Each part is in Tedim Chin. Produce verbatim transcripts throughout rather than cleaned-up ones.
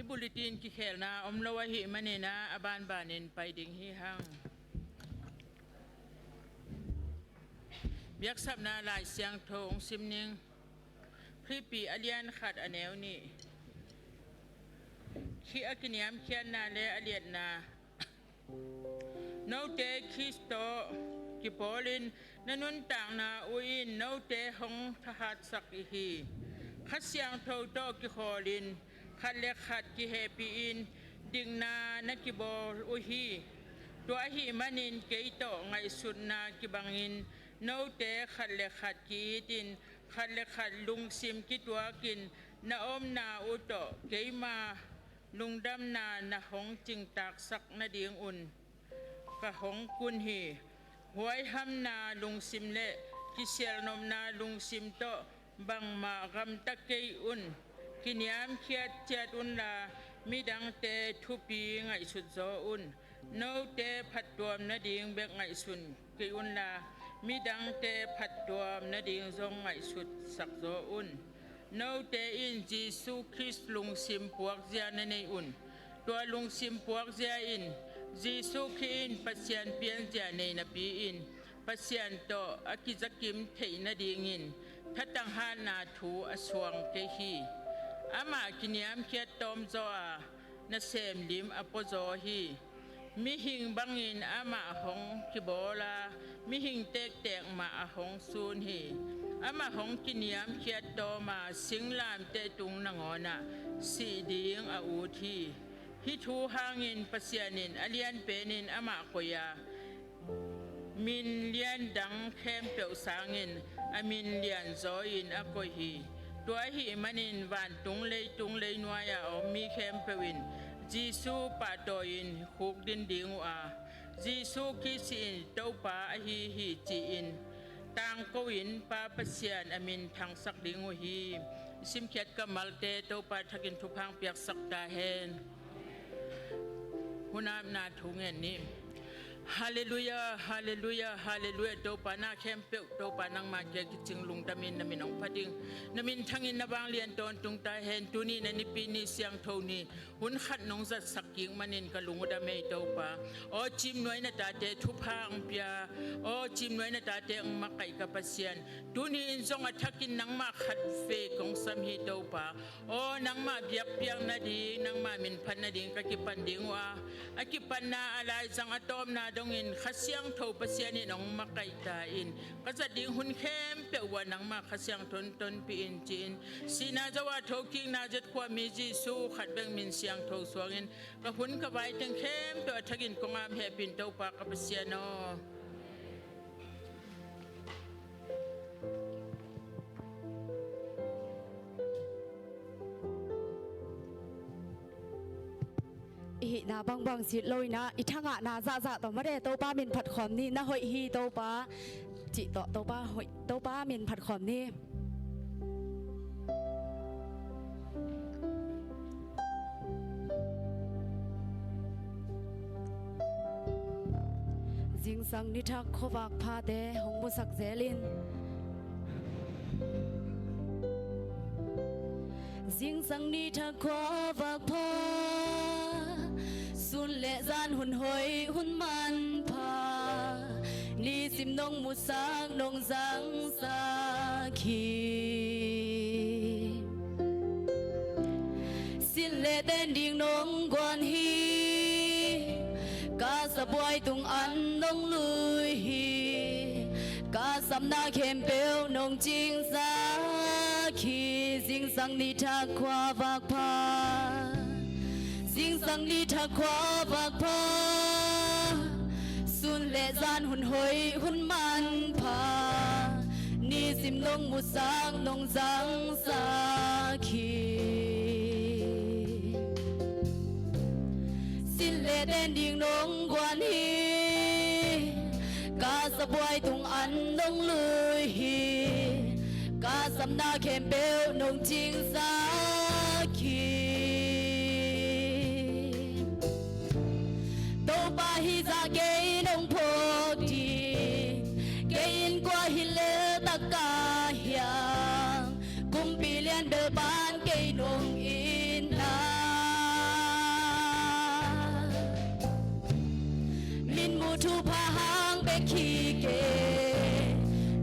Bulletin kikhelna om lo ahih manin ah a banbanin pai ding hi hang. Biaksapna Lai Siangtho hong sim ning. Philippi a lian khat a neu nih. Khi a kiniamkhiatna le a liatna. Note Khrist tawh kipawlin na nuntakna uh in note hong thahatsak hi. Kha Siangtho tawh kikhawlin khat le khat kihehpihin dikna na kibawl uh hi. Tua ahih manin kei tawh ngaihsutna kibangin note khat le khat ki-itin khat le khat lungsim kituakin na omna uh tawh keima lungdamna na hong cingtaaksak nadingun ka hong kun hi. Huaihamna lungsim le kisialnopna lungsim tawh bangmah gamta kei un. Kiniamkhiat ciat unla midangte thupi ngaihsut zaw un. Note phattuam nading bek ngaihsun kei unla midangte phattuam nading zong ngaihsutsak zaw un. Note in Jesu Khrist lungsim puakzia na nei un. Tua lungsim puakzia in Jesu Khrist in Pasian pianzia nei napi-in Pasian tawh a kizakim theih nadingin thatang hatna thu a suang kei hi. Amah kiniamkhiat tawmzaw a nasem lim a puazaw hi. Mihing bangin amah hong kibawl a mihing tektek mah a hong sun hi. Amah hong kiniamkhiat tawm a singlamteh tung nangawnah sih ding a ut hi. Hih thu hangin Pasian in a lianpenin amah koih a min lian dang khempeuh sangin a min lianzaw in a koih hi. Tua ahih manin vantung leitung leinuai a om mi khempeuh in Jesu pahtawi-in khukdin ding uh a, Jesu Khrist in Topa ahi hi ci-in tangko-in Pa Pasian a min thangsak ding uh hi. I simkhiat kammalte Topa thakin thupha hong piaksak ta hen. Hunapna thu ngen ni. Halleluia, halleluia, halleluia. Topa na khempeuh, Topa nangma kia kicing lungdamin na min hong phatin na min thangin na vanglian tawntung ta hen. Tuni na nipi ni siangtho ni. Hun khat nong zatsak kik manin ka lung uh dam ei Topa. Aw cimnuai na tate thupha hong pia. Aw cimnuai na tate hong makaih ka Pasian. Tuni in zong a thakin nangmah khat vei kong sam hi Topa. Aw nangmah biakpiak nading nangmah min phat nading ka kipan ding uh a, a kipanna a laizang a tawpna dongin Kha Siangtho Pasian in hong makaih ta in ka zat ding hun khempeuh uh ah nangmah Kha Siangtho hong tonpih in ci-in sihna zo a thokikna zet khuami Jesu khat bek min siangtho suangin ka hun ka vai teng khempeuh a thakin kong ap hehpih in Topa ka Pasian aw. I hihna bangbang sit lo in ah i thangahna zahzah tawh made Topa min phat khawm ni. Na hoih hi Topa cih tawh Topa hoih, Topa min phat khawm ni. Zingsang ni thak khuavak phate hong musak zel in. Zingsang ni thak khuavak pha, sun le zan hun hoih hun manpha, nisim nong musak nong zangsak hi. Sin le ten ding nong guan hi. Ka sabuai tung an nong lui hi. Ka sapna khempeuh nong cingsak hi. Zingsang ni thak khuavak pha, zingsang ni thak khuavak pha, sun le zan hun hoih hun manpha, nisim nong musak nong zangsak hi. Sin le ten ding nong guan hi. Ka sabuai tung an nong lui hi. Ka sapna khempeuh nong cingsak hi. Topa hi zah kei nong phawk ding. Kei in kua hi lel tak ka hiam. Kumpi lian bel pan kei nong itna. Thupha hang bek hi kei,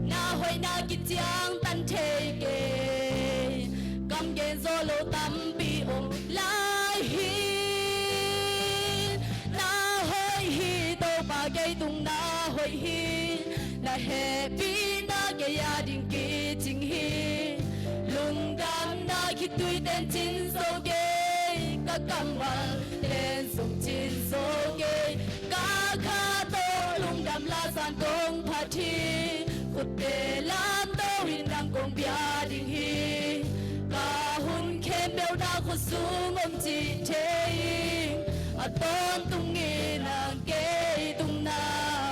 na hoihna kiciangtan thei kei. Kam gen zawh lo tampi om lai hi. Na hoih hi, Topa kei tung na hoih hi. Na hehpihna kei a ding kicing hi. Lungdamna khitui ten cin zo kei, ka kammal ten zong cin zo kei. Ka kha tawh lungdam lasan kong phat hi. Khutte lamto in nang kong bia ding hi. Ka hun khempeuh na khut sung om cih thei ing. A tawntung in nang kei tung na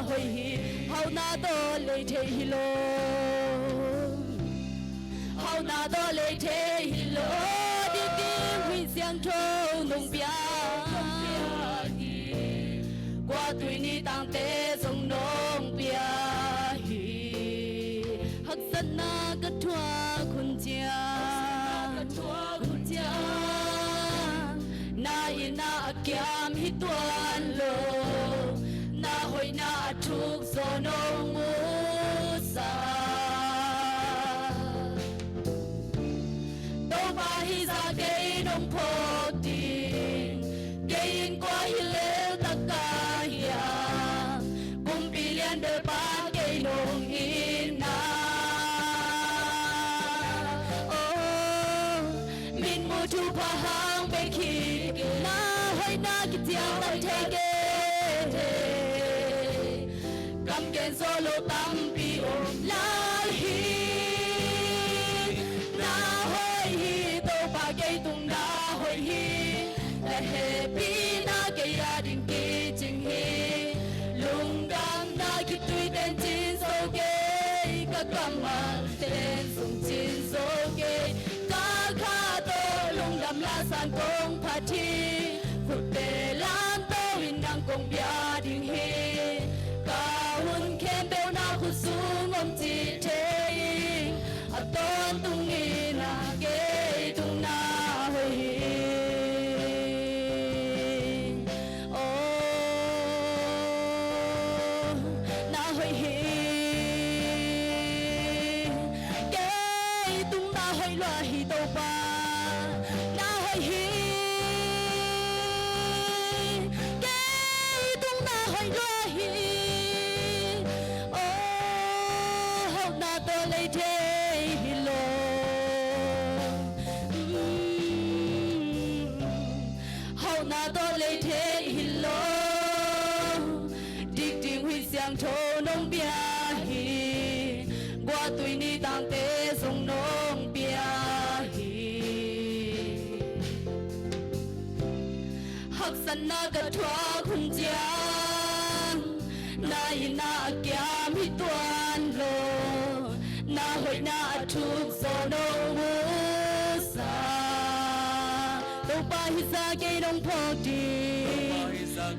hoih hi. Hauhna tawh lei thei hi lo. Hauhna tawh lei thei hi lo. Dikding huih siangtho nong pia hi. Kua tui ni tangte zong nong pia hi. Haksatna ka thuak hun ciang, na itna a kiam hi tuan lo. Na hoihna a thuk zaw nong musak. Topa hi zah kei nong phawk ding, kei in kua hi lel tak ka hiam. Kumpi lian bel pan kei nong itna. Oh, mitmuh thupha hang bek hi kei, na hoihna kiciangtan thei kei. Kam gen zawh lo tampi om lai hi. Na hoih hi, Topa kei tung na hoih hi. Na hehpihna kei a ding kicing hi. Lungdamna khitui ten cin zo kei, ka kammal ten zong cin zo kei. Ka kha tawh lungdam lasan kong phat hi. Khutte lamto in nang kong bia ding hi. Ka hun khempeuh na khut sung om cih thei ing. A tawntung in nang kei tung na hoih hi. Oh, na hoih hi. Kei tung na hoih lua hi Topa. Na hoih hi. Kei tung na hoih lua hi. Oh, hauhna tawh lei thei hi lo. Mm. Hauhna tawh lei thei hi lo. Dikding huih siangtho nong pia hi. Kua tui ni tangte zong nong pia hi. Haksatna ka thuak hun ciang, na itna a kiam hi tuan lo. Na hoihna a thuk zaw nong musak. Topa hi zah kei nong phawk ding,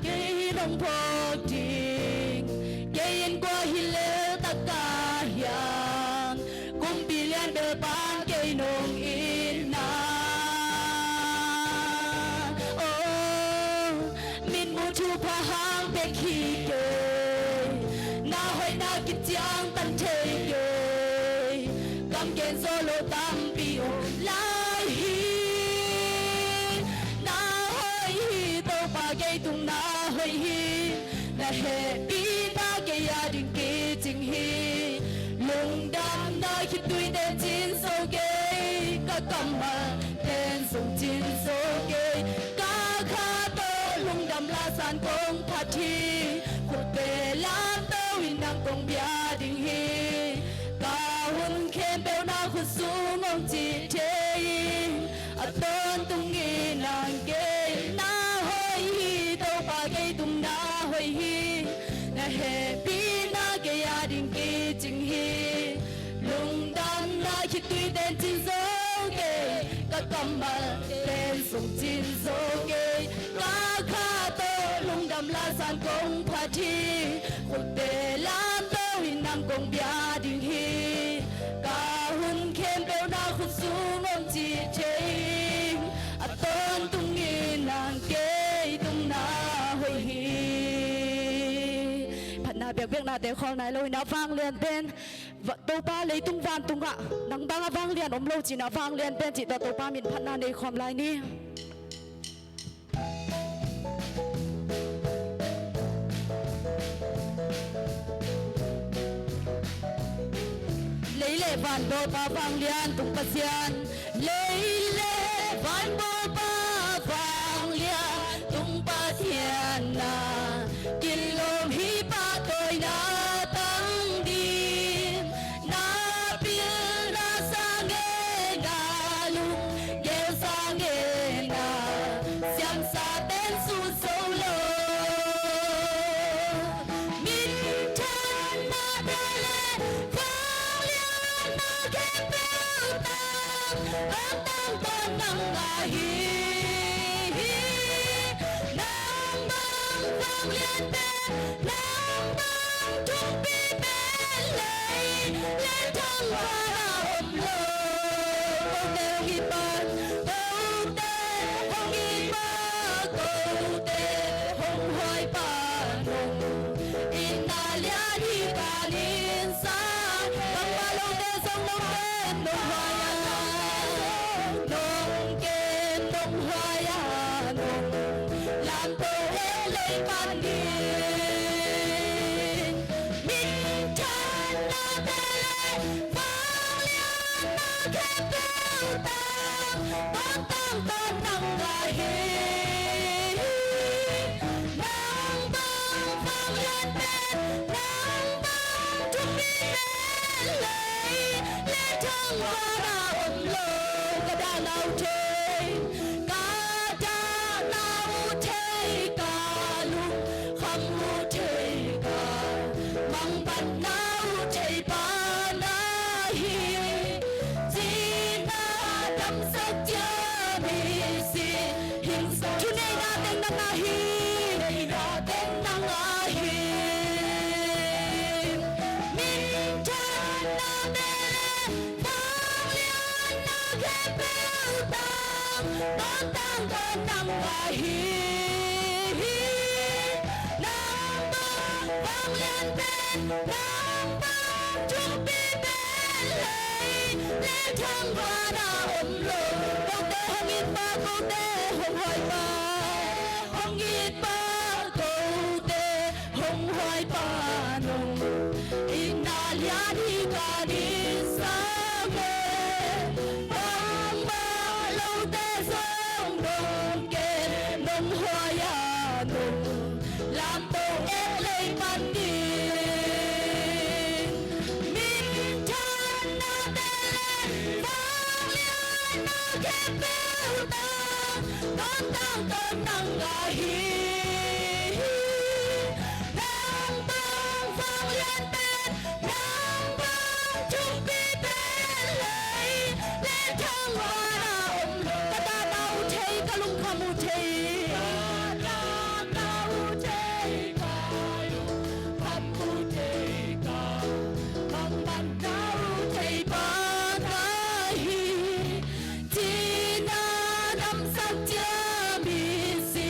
kei nong phawk ding. Kei in kua hi lel tak ka hiam. Kumpi lian bel pan kei nong itna. Oh, mitmuh thupha hang bek hi kei. Na hoihna kiciangtan thei kei. Kam gen zawh lo tampi om lai hi. Na hoih hi, Topa kei tung na hoih hi. Na hehpihna kei a ding kicing hi. Lungdamna khitui ten cin zo kei, ka kammal ten zong cin zo kei. Ka kha tawh lungdam lasan kong phat hi. Khutte lamto in nang kong bia ding hi. Ka hun khempeuh na khut sung om cih thei ing. A tawntung in nang kei na hoih hi, Topa kei tung na hoih hi. Na hehpihna kei a ding kicing hi. Lungdamna khitui ten cin zo kei, ka kammal ten zong cin zo kei. Ka kha tawh lungdam lasan kong phat hi. Khutte lamto in nang kong bia ding hi. Ka hun khempeuh na khut sung om cih thei ing. A tawntung in nang kei tung na hoih hi. Biaknate khawl nai lo in a vanglian pen va-, Topa leitung vantungah nang bang a vanglian om lo ci-in a vanglian pen cih tawh Topa min phatna nei khawm lai ni. Lei le van bawlpa vanglian tung Pasian, lei le van bawlpa vanglian tung Pasian na, kilawm hi pahtawina tang ding, na pilna sang e, na lunggel sang e, na siamsa ten sun zo lo. Minthanna te le vanglianna khempeuh tang, tang, tang, tang nang ahi hi. Nang bang vanglian pen, nang bang thupi pen lei le thangvana om lo. Kote hong it pan, kote hong it pan, kote hong huai pan ong. Inn a lian hi ka inn sang, bangmah lote zong nong kem nong huai a, nong kem nong huai a, nong lamto e lei pan ding. Minthanna te le vanglianna khempeuh tang, tang, tang, tang nang ahi hi. Nang bang vanglian pen, nang bang thupi pen lei le thangvana om lo. Ka dah na uh thei, ka dah na uh thei, ka lungkham uh thei, ka mangbatna uh thei pa na hi. Cihna damsak ciang mi si hing sa. Thuneihna teng nang ahi, neihna teng nang ahi. Minthanna te le vanglianna khempeuh tang, tang, tang, tang nang ahi hi. Nang bang vanglian pen, nang bang thupi pen lei le thangvana om lo. Kote hong it pan, kote hong huai pan, hong it pan, kote hong huai pan ong. Inn a lian hi ka inn sang e, bangmah lote zong nong kem nong huai a, nong lamto e lei pan ding. Minthanna te le vanglianna khempeuh tang, tang, tang, tang nang ahi hi. Nang bang vanglian pen, nang bang thupi pen lei le thangvana om lo. Ka dah na uh thei, ka lungkham uh thei, ka dah na uh thei, ka lungkham uh thei, ka mangbatna uh thei pa na hi. Cihna damsak ciang mi si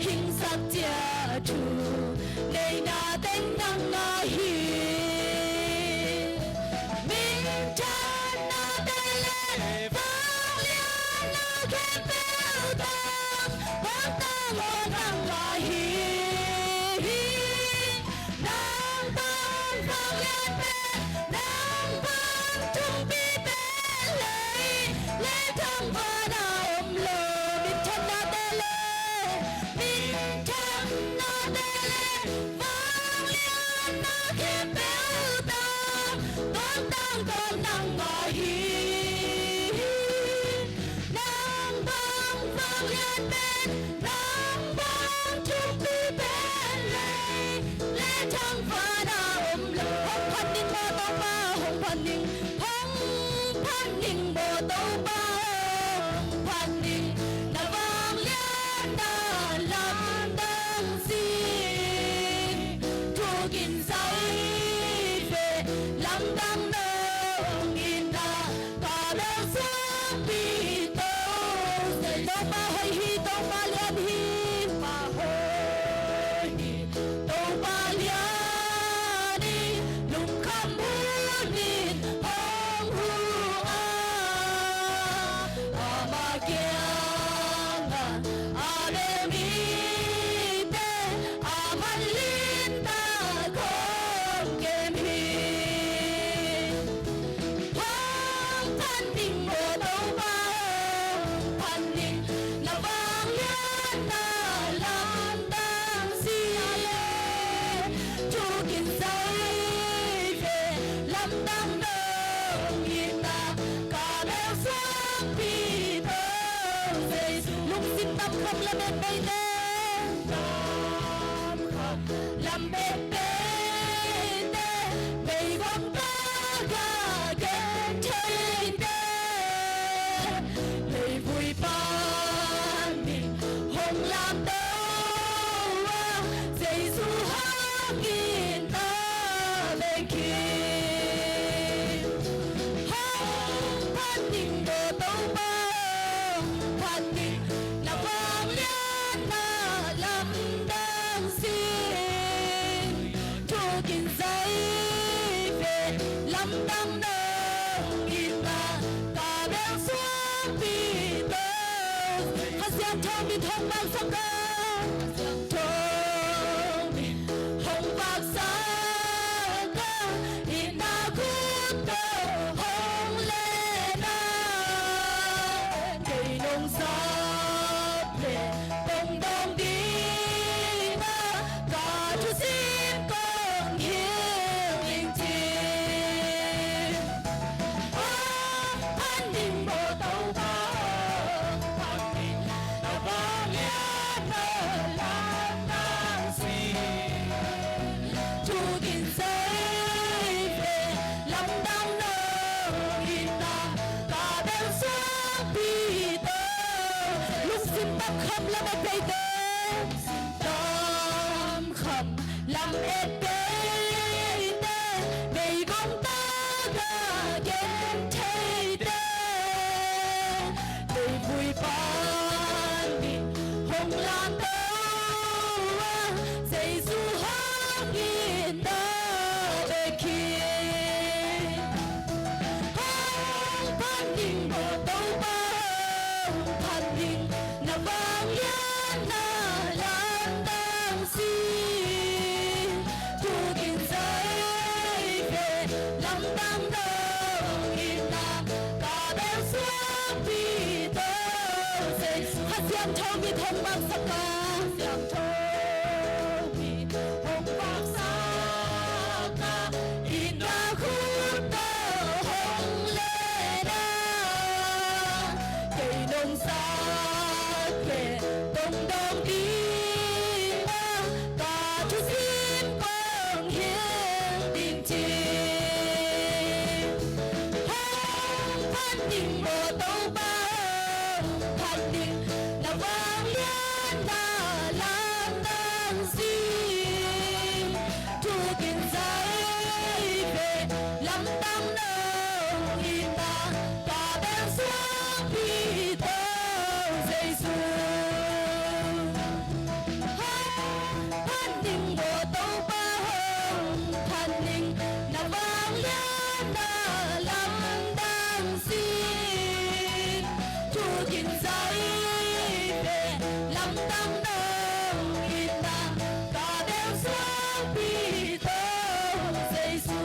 hingsak ciang thuneihna teng nang ahi. Minthanna te le vanglianna khempeuh tang, tang, tang nang ahi hi. Nang bang vanglian pen, nang bang thupi pen lei le thangvana om lo. Minthanna te le, minthanna te le vanglianna khempeuh tang, tang, tang, tang nang ahi hi. Nang bang vanglian pen, nang bang thupi pen lei le thangvana om lo. Hong phat ning maw Topa, hong phat ning, hong phat ning maw Topa, hong phat ning. Na vanglianna lamdang zing, thu gin zai ve lamdang nong itna ka bel suakpi to. Topa hoih hi, Topa lian hi, pa hoih. Sin tam kham lamet peite. Tam kham lamet peite. Meigong taka gen theite. Leivui pan min hong lamto a, Jesu hangin ta bek hi. Hong phat ning aw Topa, hong phat ning, na vangliatna lamdang sin. Thukin zai ve lamdang nong itna ka bel suangpi to. Kha Siangtho min hong maksak a, Kha Siangtho min hong maksak a, itna khut tawh hong len a, kei nong sap leh kong dawng ding a, ka thusim kong hilh ding ci. Hong phat ning aw Topa, hong phat ning, na vangliatna lamdang sin. Thukin zai ve lamdang nong itna ka bel suangpi to. Lungsim tam kham lamet peite. Tam kham lamet peite. Meigong taka gen theite. Leivui pan min hong lamto a, Jesu hangin ta bek hi. Hong phat ning aw Topa, hong phat ning, na vangliatna lamdang sin. Thukin zai ve lamdang nong itna ka bel suangpi to. Kha Siangtho min hong maksak a, Kha Siangtho min hong maksak a, itna khut tawh hong len a, kei nong sap leh kong dawng ding a, ka thusim kong hilh ding ci. Hong phat ning aw Topa, hong phat ning, na vangliatna lamdang sin. Thukin zai ve lamdang nong itna ka bel suangpi to Jesu. Hong phat ning aw Topa, hong phat ning, na vangliatna lamdang sin. Thukin zai ve lamdang nong itna ka bel suangpi to Jesu.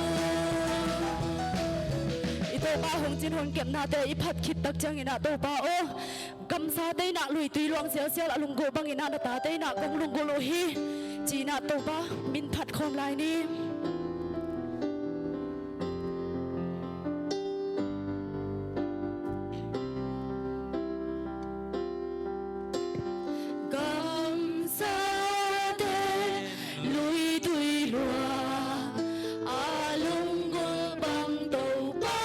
I Topa hong cin hong kepnate i phat khit tak ciangin ah Topa aw, gamzate in ah luitui luang sialsial a lunggulh bangin ah na tate in ah kong lunggulh uh hi, ci-in ah Topa min phat khawm lai ni. Gamzate luitui luang a lunggulh bang Topa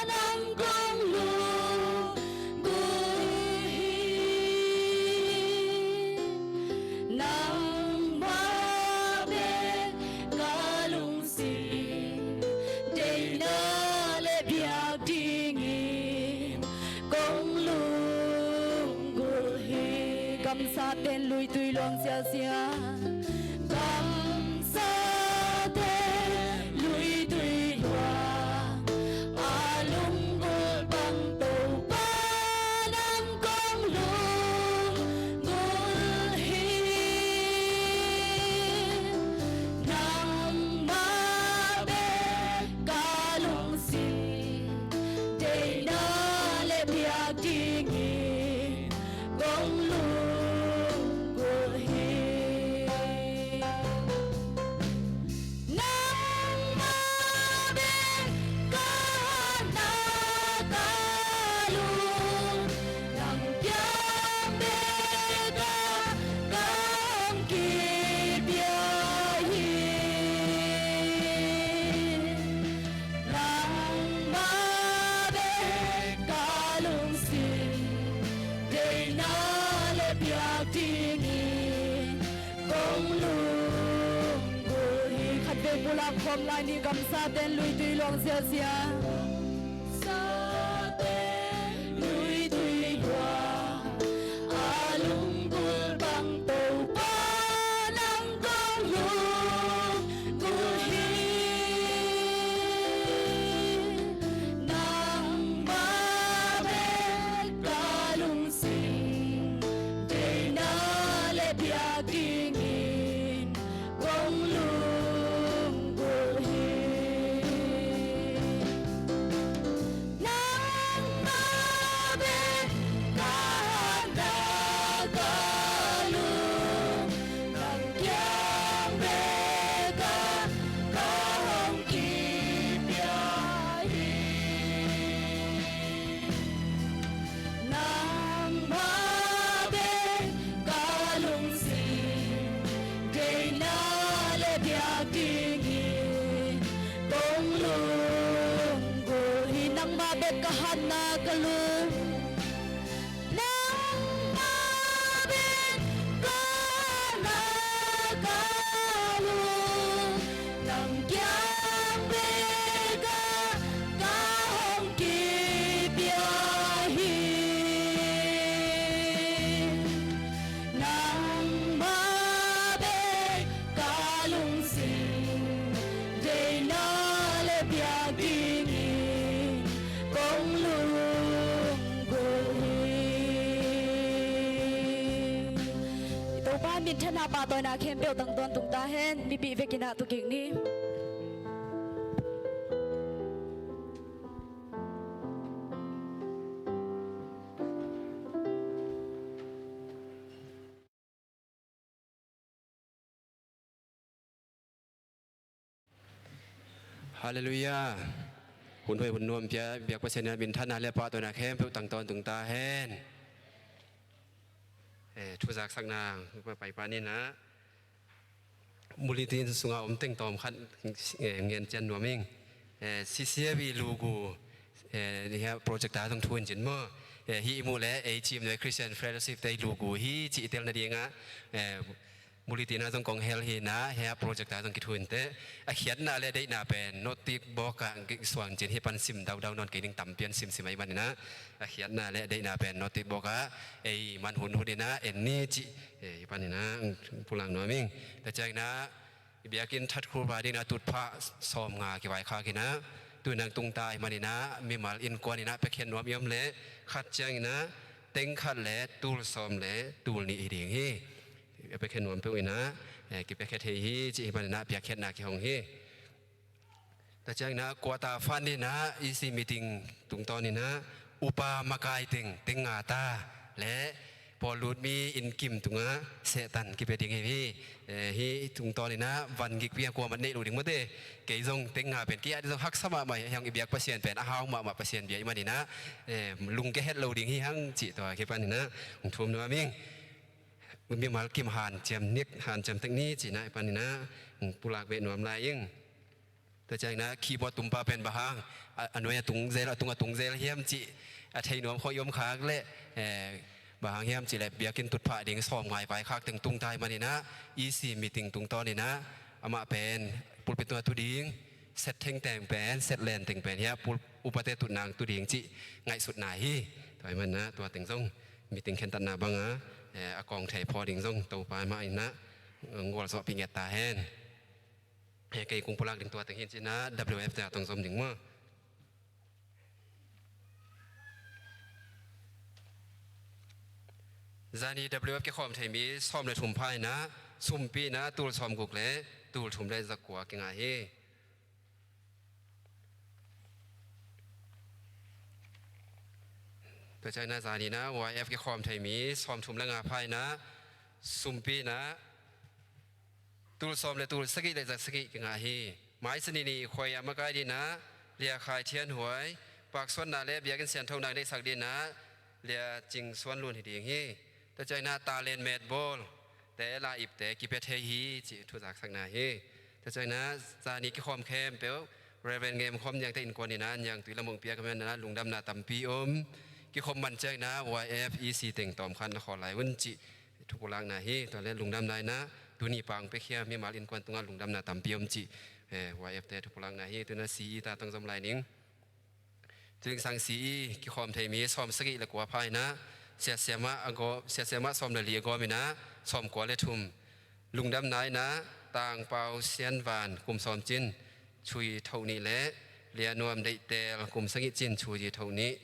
nang kong lunggulh hi. Nangmah bek ka lungsim deihna le biak dingin kong lunggulh hi. Gamzate'n luitui luang sialsial. Gamzate luitui luang a lunggulh bang Topa nang kong lunggulh hi. Nangmah bek ka lungsim deihna le biak dingin kong lunggulh hi. Pulak khawm lai ni, gamsa ten luitui luang ziazia. Gamsa ten luitui luang, a lunggulh bang Topa nang kong lunggulh hi. Nangmah bek ka lungsim, deihna le biakinn in kong lunggulh hi. Nangmah bek ka hatna ka lung, nang kiang bek ah ka hong kipia hi. Nangmah bek ka lungsim, deihna le biakinn in kong lunggulh hi. Nangmah bek ka hatna ka lung, nangmah bek ka hatna ka lung, nang kiang bek ah ka hong kipia hi. Nangmah bek ka lungsim, deihna le biakinn in kong lunggulh hi. I Topa minthanna pahtawina khempeuh tang tawntung ta hen. Mipih vekin ah tu kik ni. Halleluiah. Hun hoih hun nuam pia biak Pasian in ah minthanna le pahtawina khempeuh tang tawntung ta hen. Eh, thu zaksakna pai pan in ah, Bulletin sunga om teng tawm khat, eh, ngen cian nuam ing. Eh, C C F i lugu, eh, hia projector zong thu in cin maw. Eh, hih i muh leh ei cim le Christian Fellowship te i lugu hi cih i tel nadingah, eh, bulletin ah zong kong hel hi in ah, hia projector zong kithu in teh. A khiatna le deihna pen notice board ah kisuang cin, hih pan sim daudau nawn kei ning, tam pian simsim ahih manin ah. A khiatna le deihna pen notice board ah ei man hunhun in ah en ni cih, eh, hih pan in ah pulak nuam ing. Tua ciangin ah i biakinn thatkhur pa dingin ah tutphah sawmnga kivaikhak in ah, tu in ah tung ta ahih manin ah mimal innkuan in ah piakkhiat nuam i om leh khat ciangin ah teng khat le tul sawm le tul nih hi ding hi. Piakkhiat nuam peuh in ah, eh, kipiakkhiat thei hi cih ahih manin ah piakkhiatna kihong hi. Tua ciangin ah quarter fund in ah E C meeting tungtawn in ah upa makai teng teng nga ta le pawl lut mi inn kim tungah sehtan kipia ding hi. Eh, hih tungtawn in ah van gikpi a kuamah neih lo ding maw te. Kei zong teng nga pen kei a ding zong haksa mahmah hi hang, i biak Pasian pen a hau mahmah Pasian bia ahih manin ah, eh, lungkia het lo ding hi hang cih tua kipan in ah hong thum nuam ing. Mimal kim hanciam nik, hanciam tek ni cih na hih pan in ah hong pulak beh nuam lai ing. Tua ciangin ah keyboard tumpa pen bang hang a, a nuai a tung zel, a tung a tung zel hiam cih a thei nuam khawh i om khak leh, eh, bang hang hiam cih leh biakinn tutphah ding sawmnga i vaikhak teng tung ta ahih manin ah E C meeting tungtawn in ah amah pen pulpit tungah tu ding, set theng teng pen, set len teng pen hia pul, upate tutnang tu ding cih ngaihsutna hi. Tua ahih manin ah tua teng zong meeting khentatna bangah, eh, a kawng thei phaw ding zong Topa mah in ah, eh, gualzawhpih ngiat ta hen. He, kei kong pulak ding tua teng hi in cih na W F te a tong zom ding maw. Zani W F kikhawm thei mi sawm le thum pha in ah sumpi in ah tul sawm guk le tul thum le za kua kingah hi. Tua ciangin ah zani in ah Y F kikhawm thei mi sawm thum le nga pha in ah sumpi in ah tul sawm le tul sagih le za sagih kingah hi. Mai Sani ni khuai a makai dingin ah Lia Khai Thian Huai, paksuanna le biakinn siangthonak neihsak dingin ah Lia Cing Suan Lun hi ding hi. Tua ciangin ah talent metbawl te, la ip te kipia thei hi cih thu zaksakna hi. Tua ciangin ah zani kikhawm khempeuh Reverend Ngem Khawm Niang te innkuan in ah niangtui lam hong pia ka man in ah lungdamna tampi om. Kikhop man ciangin ah Y F E C teng tawm khat na khawl lai un cih thu pulakna hi. Tua le lungdamna in ah tuni pang pekhia mimal innkuan tungah lungdamna tampi om cih eh, Y F te thupulakna hi. Tu-in ah C E ta tawh zom lai ning. Tuingsang C E kikhawm thei mi sawm sagih le kua pha in ah, Sia Siam ah a gawm, Sia Siam ah sawm le li a gawm in ah, sawm kua le thum. Lungdamna in ah, Tang Pau Sian Van kum sawm cin, Chui Tho Nih le Lia Nuam Deih Tel kum sagih cin, Chui Tho Nih,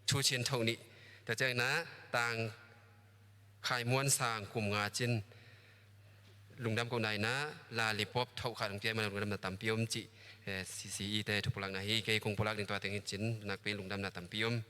Chui Cin Tho Nih. Tua ciang in ah, Tang Khai Muan Sang kum nga cin, lungdam kohna in ah, Lali Pop Tho Khat hong pia man, lungdamna tampi om cih, eh, C E te thupulakna hi. Kei kong pulak ding tua teng hi cin, nakpi lungdamna tampi om.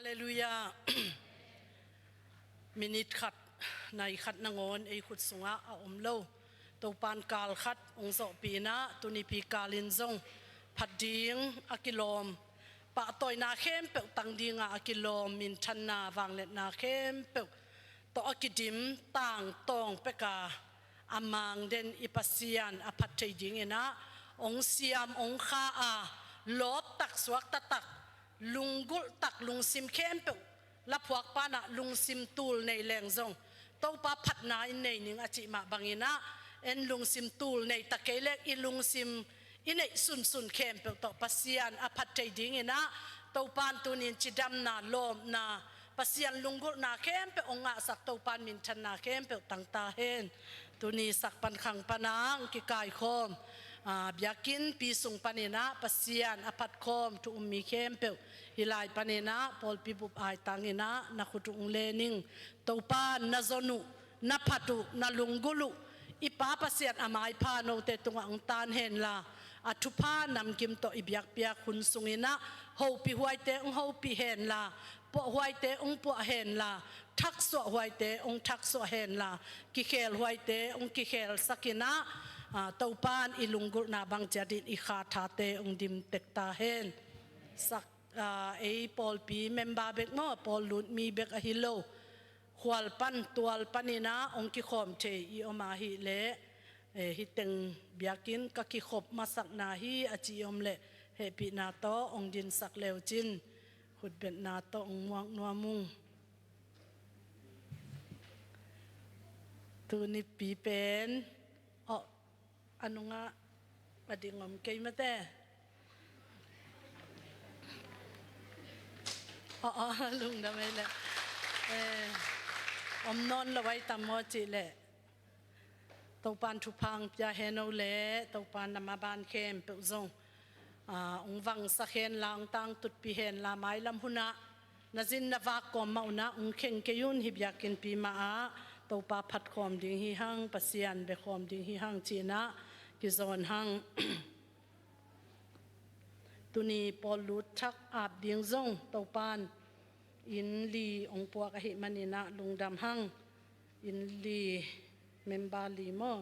Halleluiah. Minit khat, nai khat nangawn ei khut sungah a om lo. Topan kal khat hong zawhpih in ah, tunipi kal in zong phat ding a kilawm, pahtawina khempeuh tang dingah a kilawm, minthanna vangliatna khempeuh tawh a kidim tangtawng peka a mang den i Pasian a phat thei dingin ah hong siam, hong kha a, lawptak, suaktatak, lunggulhtak, lungsim khempeuh laphuak panah lungsim tul nei leng zong, Topa phatna in nei ning a cih mah bangin ah, en lungsim tul nei ta kei leng i lungsim i neih sunsun khempeuh tawh Pasian a phat thei dingin ah, Topan tunin cidamna, lawpna, Pasian lunggulhna khempeuh hong ngahsak, Topan minthanna khempeuh tang ta hen. Tuni sak pan khang panah hong kikaikhawm, aa, biakinnpi sung panin ah Pasian a phatkhawm thu um mi khempeuh, hih lai panin ah pawlpi bup aitangin ah na khut uh hong len ing. Topan na zon uh, na phat uh, na lunggulh uh, i Pa Pasian a maipha note tungah hong tan henla, a thupha namkim tawh i biakpiak hun sungin ah, hopih huaite hong hopih henla, puah huaite hong puah henla, thaksuah huaite hong thaksuah henla, kikhel huaite hong kikhelsak in ah, aa, Topan i lunggulhna bang ciatin i kha thate hong dim tek ta hen. Sak, aa, ei pawlpi member bek maw, pawl lut mi bek ahi lo, khual pan, tual panin ah hong kikhawm thei i om ahih leh, eh, hih teng biakinn ka kikhop masakna hi a ci i om leh, hehpihna tawh hong dinsak le uh cin, khutbetna tawh hong muak nuam ung. Tunipi pen, aw, a nungah a ding om kei mate. Aw, aw, lungdam ei leh. Eh, om nawn lo ai tam maw cih leh, Topan thupha hong pia hen o leh, Topan na maban khempeuh zong, aa, hong vangsak henla, hong tangtutpih henla, mailam hunah na zin na vak kawm mah unah hong kheng kei un. Hih biakinnpi mahah Topa phatkhawm ding hi hang, Pasian bekhawm ding hi hang ci-in ah kizawn hang. Tuni pawl lut thak ap ding zong Topan inn li hong puak ahih manin ah lungdam hang. Inn li, member li maw,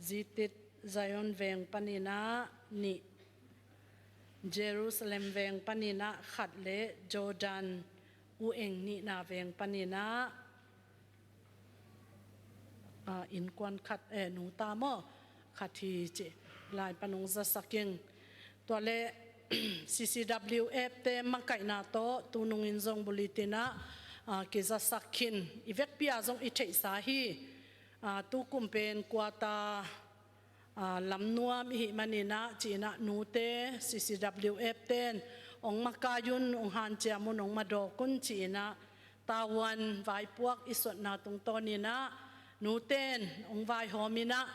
Zitit Zion veng panin ah nih, Jerusalem veng panin ah khat le Jordan U Eng nihna veng panin ah, ah, innkuan khat, eh, nungta maw, khat hi cih lai pan hong zasak ing. Tua leh C C W F te makaihna tawh tunungin zong bulletin ah, ah, kizasak khin, i vekpi ah zong i theihsa hi. Ah, tukum pen quarter, ah, lamnuam i hih manin ah ci-in ah nute C C W F ten hong makai un, hong hanciam un, hong madawk un ci-in ah, tavuan vaipuak i suahna tungtawnin ah nute in hong vaihawm in ah,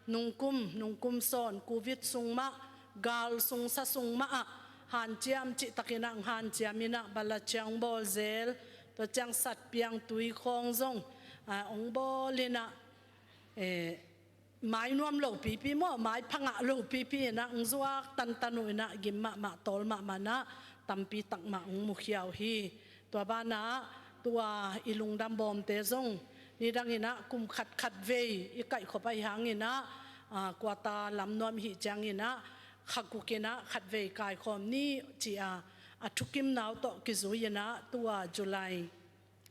nungkum, nungkum sawn, Covid sung mah, gal sung, sa sung mah ah hanciam cihtakin ah hong hanciam in ah, balaciang hong bawl zel, tua ciang satpiang, tuikhawng zong, ah, hong bawl in ah, eh, mai nuam lo pipi maw, mai pha ngah lo pipi in ah hong zuak tantan uh in ah, gim mahmah, tawl mahmah in ah, tampi tak mah hong mukhia uh hi. Tua banah tua i lungdam bawmte zong nidangin ah kum khat khat vei i kaihkhop ahih hangin ah, ah, quarter lamnuam i hih ciangin ah kha guk in ah khat vei kaikhawm ni ci-a, a thukimna uh tawh kizui in ah tua July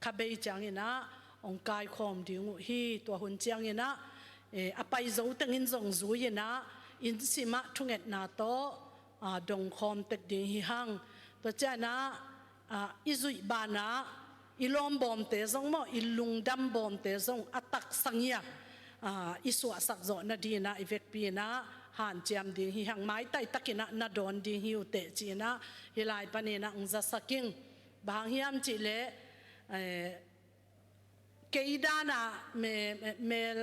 kha bei ciangin ah hong kaikhawm ding uh hi. Tua hun ciangin ah, eh, a pai zo tengin zong zui in ah, inn sim ah thungetna tawh, ah, dongkhawm tek ding hi hang. Tua ciangin ah, ah, i zuih banah i lawm bawmte zong maw, i lungdam bawmte zong a taksa ngiat, ah, i suahsak zawh nadingin ah i vekpi in ah hanciam ding hi hang. Maitai takin ah na dawn ding hi uh teh ci-in ah hih lai panin ah hong zasak ing. Bang hang hiam cih leh, eh, kei dan ah me-, me-, mel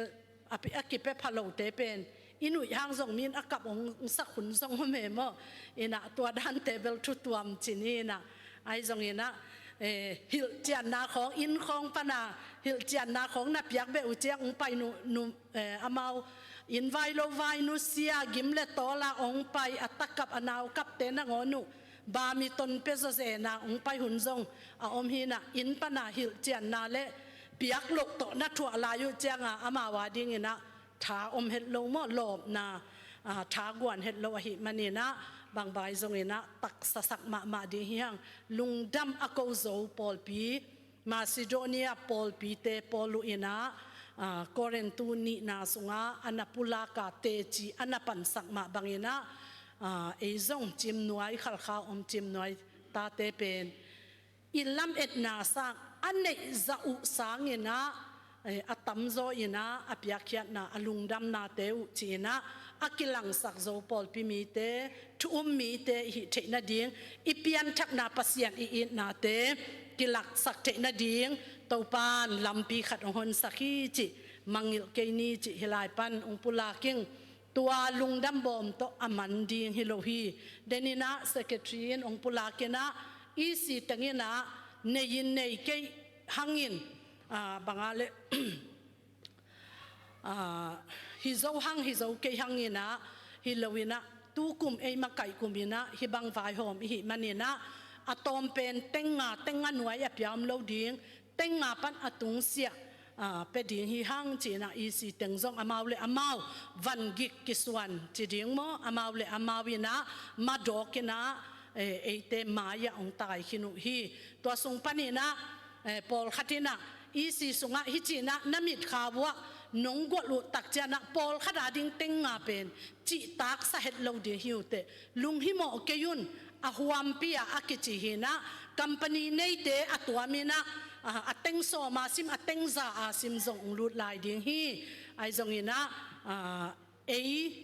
a pi-, a kipia pha lote pen i nuih hang zong mi in a kap hong sak hun zong om e maw. In ah tua dante bel thu tuam ci ni in ah. Ahi zongin ah, eh, hilhcianna khawng, inn khawng pan a hilhcianna khawng na piak beh uh ciang hong pai nu, nu, eh, amau inn vai lo vai nusia, gim le tawl a hong pai, a takap a naukapte nangawn uh Bami tonpia zawzena hong pai hun zong a om hi-in ah, inn pana hilhcianna le piak loh tawh na thuah lai uh cianga amau a dingin ah tha om het lo maw, lawpna, aa, tha guan het lo ahih manin ah, bangbang zongin ah taksa sak mahmah ding hi hang. Lungdam a ko zo pawlpi, Macedonia pawlpite pawl uh in ah, aa, Korintu nihna sungah a na pulak a teci a na pansak mah bangin ah, aa, ei zong Ciimnuai Khalkha om Ciimnuai tate pen i lametna sang a neih zah uh sangin ah, eh, a tamzaw in ah a piakkhiatna, a lungdamnate uh ci-in ah a kilangsak zo pawlpi mite, thu um mite i hih theih nading, i pianthakna, Pasian i itnate kilaksak theih nading Topan lampi khat hong honsak hi cih mangngilh kei ni cih hih lai pan hong pulak ing. Tua lungdam bawm tawh a man ding hi lo hi. Denin ah secretary in hong pulak in ah, E C teng in ah nei in nei kei hangin, aa, bang a leh, aa, hi zo hang hi zo kei hangin ah, hi lo in ah, tu kum ei makaih kum in ah hih bang vaihawm i hih manin ah, a tawm pen teng nga, teng nga nuai a pia om lo ding, teng nga pan a tungsiah, aa, pia ding hi hang ci-in ah, E C teng zong amau le amau van gik kisuan ci ding maw, amau le amau in ah madawk in ah, eh, eite mai-ah hong tai khin uh hi. Tua sung panin ah, eh, pawlkhat in ah, E C sungah hih ci-in ah na mitkhau uh ah nong gualh uh tak ciangin ah pawlkhat a ding teng nga pen cihtaksa het lo ding hi uh teh, lunghimawh kei un, a huampi-a a kici hi-in ah, company neite a tuam in ah, a, a teng sawm a sim, a teng za a sim zong hong lut lai ding hi. Ahi zongin ah, a, ei,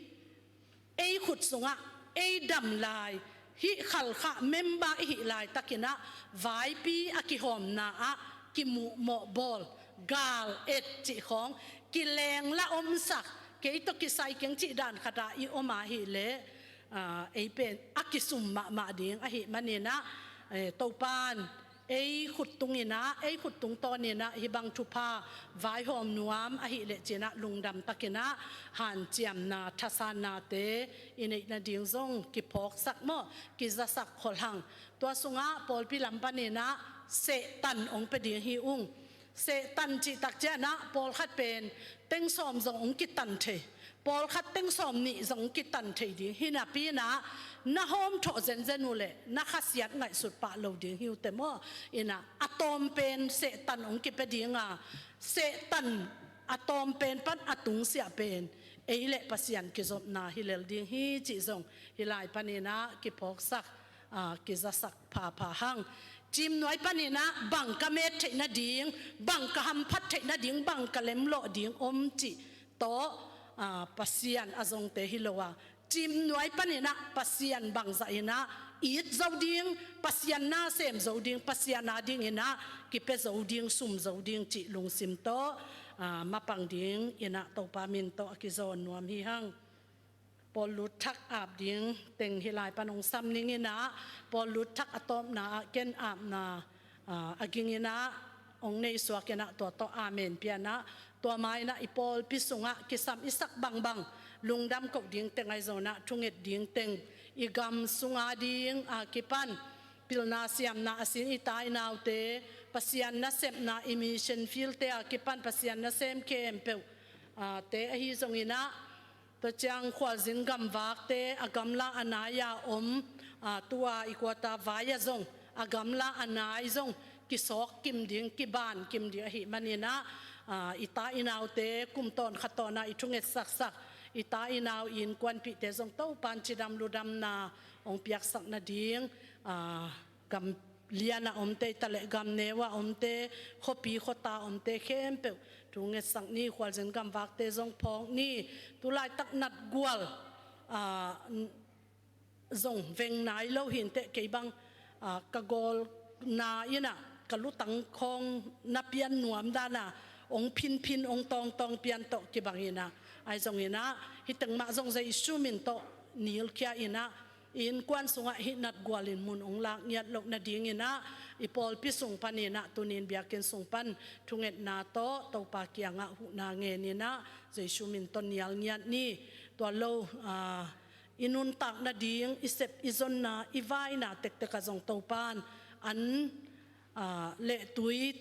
ei khut sungah ei dam lai, hih Khalkha member i hih laitakin ah vaipi a kihawmna ah kimuhmawh bawl, gal et cih khawng, kilengla omsak, kei tawh kisai keng cih dan khat ah i om ahih leh, aa, ei pen a kisum mahmah ding ahih manin ah, eh, Topan ei khut tung in ah, ei khut tungtawn in ah hih bang thupha vaihawm nuam ahih leh ci-in ah lungdam takin ah hanciamna, thasannate i neih nading zong kiphawksak maw, kizasak khol hang. Tua sungah pawlpi lam panin ah sehtan hong pia ding hi ung. Sehtan cih tak ciangin ah pawlkhat pen teng sawm zong hong kitan thei, pawlkhat teng sawm nih zong hong kitan thei ding hi napi-in ah, na hawmthawh zenzen uh leh na khasiat ngaihsut pah lo ding hi uh teh maw. In ah a tawm pen sehtan hong kipia ding a, sehtan a tawm pen pan a tungsiah pen ei le Pasian kizopna hi lel ding hi cih zong hih lai panin ah kiphawksak, aa, kizasak phapha hang. Ciimnuai panin ah bang ka met theih nading, bang ka hamphat theih nading, bang ka lemlawh ding om cih tawh, aa, Pasian a zongte hi lo a, Ciimnuai panin ah Pasian bangzah in ah it zo ding, Pasian na sem zo ding, Pasian a dingin ah kipia zo ding, sum zo ding cih lungsim tawh, aa, mapang dingin ah Topa min tawh a kizawn nuam hi hang. Pawl lut thak ap ding teng hih lai pan hong sam ning in ah, pawl lut thak a tawpna ah ken apna, aa, a ging in ah hong nei suak in ah, tua tawh amen pia in ah, tua ma in ah i pawlpi sungah kisam i sak bangbang lungdam koh ding teng, ahi zongin ah thunget ding teng, i gam sung a ding a kipan pilna siamna a sin i ta i naute, Pasian nasepna, i mission field-te a kipan Pasian nasem khempeuh, aa, te ahi zongin ah, tua ciang khualzin gamvakte, a gamla a nai-a om, aa, tua i quarter vai-ah zong, a gamla a nai zong kisawk kim ding, kiban kim ding ahih manin ah, aa, i ta i naute kum tawn khat tawn ah i thunget saksak, i ta i nau, i innkuanpihte zong Topan cidam ludamna hong piaksak nading, aa, gam lian a omte, i ta le gam neu a omte, khuapi khuata omte khempeuh thungetsak ni, khualzin gamvakte zong phawk ni. Tulaitak natgual, aa, zong veng nai lo hi inteh, kei bang, aa, ka gawlna in ah ka lutang khawng na pian nuam dan a hong phinphin, hong tawngtawng pian tawh kibang in ah, ahi zongin ah hih teng mah zong Jesu min tawh nilkhia in ah, i innkuan sungah hih natgual in mun hong lak ngiat loh nadingin ah, i pawlpi sung panin ah, tuni in biakinn sung pan thungetna tawh Topa kiangah huhna ngen in ah, Jesu min tawh nial ngiat ni. Tua lo, aa, i nuntak nading, i sep i zonna, i vaina tektek ah zong Topa'n an, aa, lehtui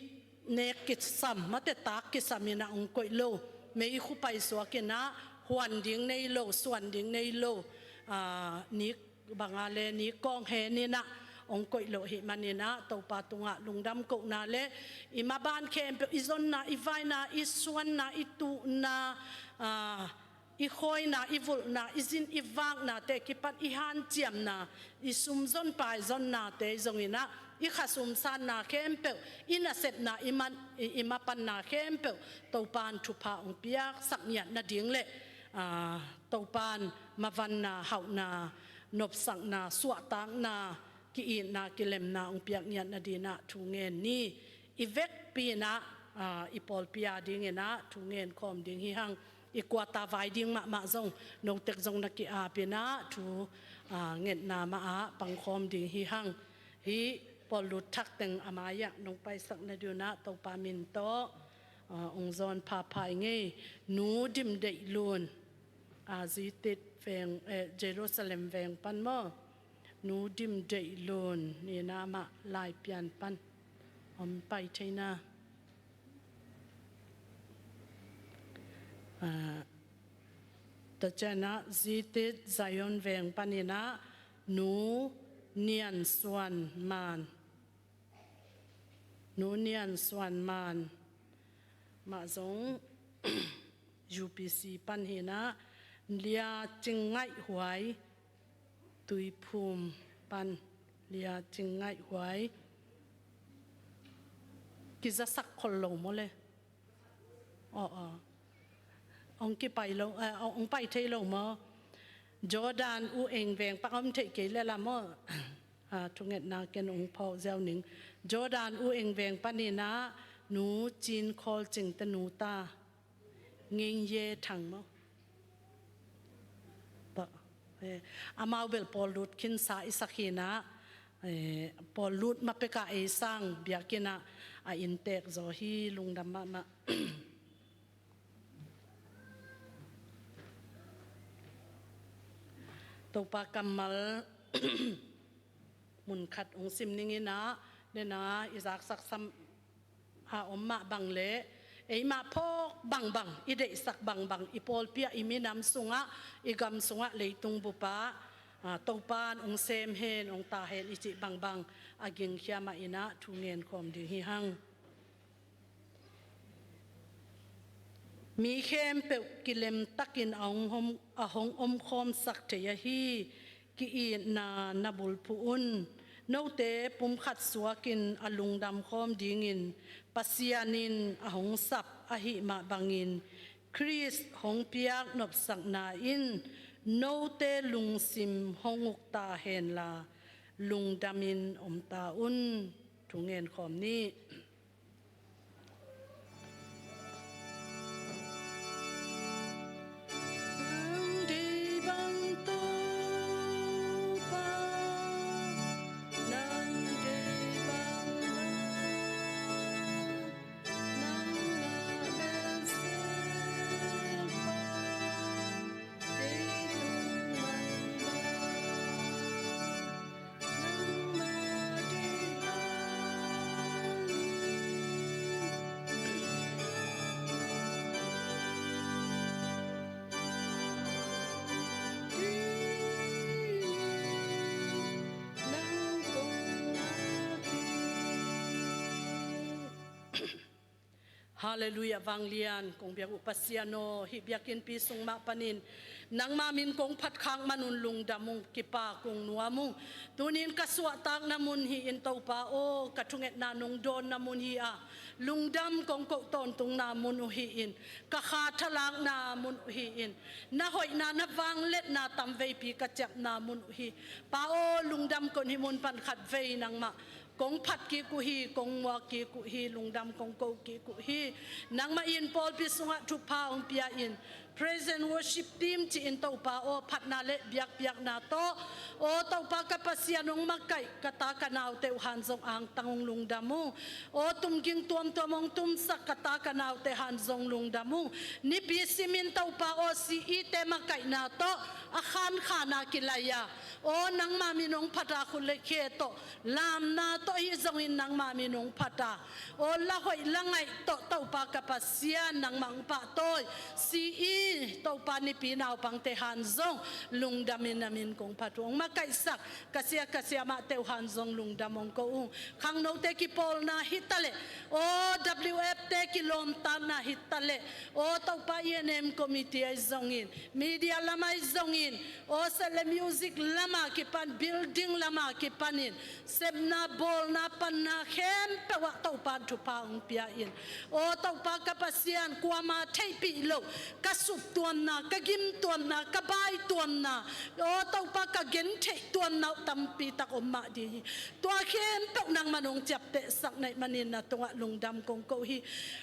nek kisam, mate, tak kisam in ah hong koih lo, meikhu paisuak in ah huan ding nei lo, suan ding nei lo, aa, ni bang a le ni kawng hen in ah hong koih lo ahih manin ah Topa tungah lungdam kohna le i maban khempeuh, i zonna, i vaina, i suanna, i tuhna, aa, i khawina, i vulhna, i zin i vaknate kipan i hanciamna, i sum zon pai zonnate zong in ah, i khasum sanna khempeuh, i nasepna, i man, i, i mapanna khempeuh Topa'n thupha hong piaksak ngiat nading le, aa, Topa'n mavanna, hauhna, nopsakna, suahtakna, ki-itna, kilemna hong piak ngiat nading ah thu ngen ni. I vekpi in ah, aa, i pawlpi a ding in ah thu ngen khawm ding hi hang. I kuata vai ding mahmah zong note zong na ki-ap in ah thu, aa, ngetna mah ah pangkhawm ding hi hang. Hih pawllut thak teng a mai ah nong paisak nading un ah Topa min tawh, aa, hong zawn phapha ing ei. Nu Dim Deih Lun, aa, Zitit veng, eh, Jerusalem veng pan maw? Nu Dim Deih Lun, ni in ah amah Laipian pan hong pai thei na. Aa, tua ciang ah Zitit Zion veng pan in ah Nu Nian Suan Man. Nu Nian Suan Man, mah zong U P C pan hi in ah, Lia Cing Ngaih Huai, Tuiphum pan, Lia Cing Ngaih Huai. Kizasak khol lo maw le? Aw, aw. Hong kipai lo, eh, hong pai thei lo maw? Jordan U Eng veng pan, om thei kei le la maw? Ah, thungetna ken hong phawk ziau ning. Jordan U Eng veng pan in ah Nu Cin Khawl Cing te nu ta. Ngin Ye Thang maw? Tua, eh, amau bel pawllut khinsa i sak hi in ah, eh, pawllut ma pek a ei sang biakinn ah a inntek zaw hi, lungdam mahmah. Topa kammal mun khat hong sim ning in ah, nena i zaksak sam a om mah bang le, eimah phawk bangbang, i deihsak bangbang, i pawlpi ah, i minam sungah, i gam sungah, leitung bup ah, aa, Topa'n hong sem hen, hong ta hen i cih bangbang a gingkhia mah in ah thu ngen khawm ding hi hang. Mi khempeuh kilem takin a hong om, a hong omkhawmsak thei ahi, ki-itna na bulphuh un. Note pumkhat suakin a lungdam khawm dingin Pasian in a hong sap ahih mah bangin Khrist hong piak nopsakna in note lungsim hong uk ta henla, lungdamin om ta un. Thu ngen khawm ni. Halleluiah, vanglian kong biak uh Pasian aw, hih biakinnpi sung mah panin nangma min kong phatkhak man un lungdam ung, kipak ung, nuam ung. Tunin ka suahtakna mun hi-in Topa aw, ka thungetna nong dawnna mun hi a, lungdam kong koh tawntungna mun uh hi-in, ka kha thalakna mun uh hi-in, na hoihna, na vangliatna tamveipi ka ciapna mun uh hi. Pa aw, lungdam kong, hih mun pan khatvei nangmah kong phat kik uh hi, kong muak kik uh hi, lungdam kong ko kik uh hi. Nangmah in pawlpi sungah thupha hong pia in, Praise and Worship Team ci-in Topa aw, phatna le biakpiakna tawh, aw Topa ka Pasian, hong makaih ka ta ka naute uh han zong angtang ung, lungdam ung. Aw tumging tuamtuam hong tumsak ka ta ka naute han zong lungdam ung. Nipi simin Topa aw, si ite makaihna tawh a khankhana kilai a, aw nangma min hong phat a, khut le khe tawh lamna tawh hi zongin nangma min hong phat a, aw la hoih la ngaih tawh Topa ka Pasian nangmah hong pahtawi, si i Topa nipi naupangte han zong lungdamin na min kong phat uh. Hong makaihsak ka sia ka siamahte uh han zong lungdam hong ko ung. Khangnote kipawlna hi taleh, aw W F te kilawmtatna hi taleh, aw Topa E N M committee ahi zongin, media lam ahi zongin, aw set le music lama kipan, building lama kipanin, sepna bawlna panna khempeuh ah Topa in thupha hong pia in. Aw Topa ka Pasian, kuama theihpih loh ka suptuamna, ka gimtuamna, ka baituamna, aw Topa ka gentheih tuamna uh tampi tak om mah ding hi. Tua khempeuh nangman hong ciaptehsak na hih manin na tungah lungdam kong ko hi.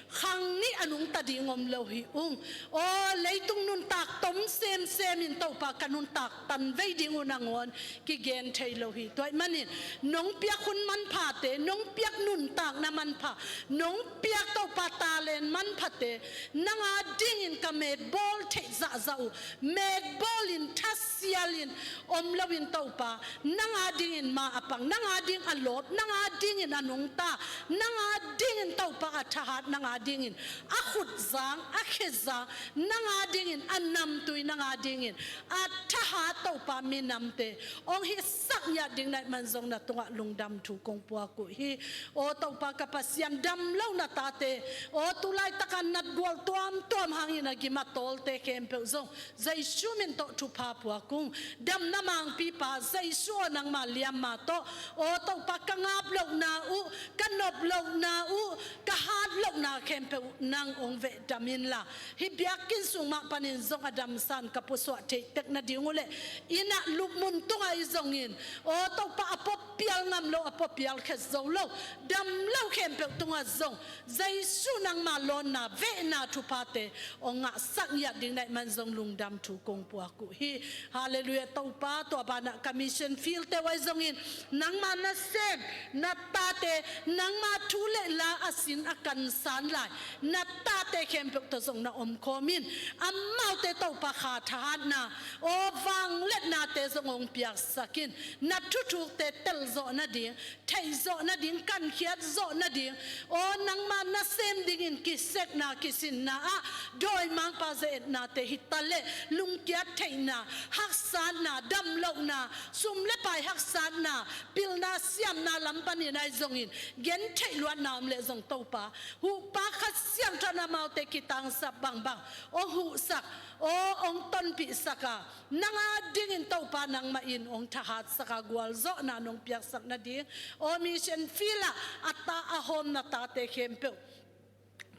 Khang nih a nungta ding om lo hi ung. Aw leitung nuntak tom semsemin Topa ka nuntak tanvei ding uh nangawn kigen thei lo hi. Tua hih manin nong piak hun manphate, nong piak nuntakna manpha, nong piak Topa talent manphate nang adingin ka metbawl theih zahzah uh, metbawlin thasialin om loin Topa nang adingin ma a pang, nang ading a lawp, nang adingin a nungta, nang adingin Topa a thahat, nang adingin a khutzang, a khezang, nang adingin a namtui, nang adingin a thahat Topa minamte hong hisak ngiat ding na hih man zong na tungah lungdam thu kong puak uh hi. Aw Topa ka Pasian, damlo na tate, aw tu laitaka natgual tuamtuam hangin a gim a tawlte khempeuh zong Jesu min tawh thupha puak ung. Damna mangpipa Jesu aw, nangma liamma tawh, aw Topa ka ngap lohna uh, ka nop lohna uh, ka hat lohna khempeuh nang hong vehdam inla, hih biakinn sung mah panin zong a damsan ka pusuah theih tek nading uh le, inn ah lupmun tungah ahi zongin, aw Topa a pawpial ngam lo, a pawpial khet zo lo, damlo khempeuh tungah zong Jesu nangma lawnna, vehna, thuphate hong ngahsak ngiat ding na hih man zong lungdam thu kong puak uh hi. Halleluiah Topa. Tua banah ka mission field te uh ahi zongin nangma nasem na tate, nangma thu le la a sin a kansan lai na tate khempeuh tawh zong na omkhawm in. Amaute Topa kha thahatna, aw vangliatnate zong hong piaksak in. Na thuthukte telzawh nading, theihzawh nading, kankhiatzawh nading, aw nangma nasem dingin kisekna kisinna ah dawimangpa ze-etnate hi taleh, lungkiat theihna, haksatna, damlohna, sum le pai haksatna, pilna siamna lam panin ahi zongin gentheih luatna om leh zong Topa, huhpa Kha Siangtho in amaute kitangsap bangbang hong huhsak, aw hong tonpihsak a, nang adingin Topa nangmah in hong thahatsak a, gualzawhna nong piaksak nading, aw mission field ah a ta a hawm na tate khempeuh,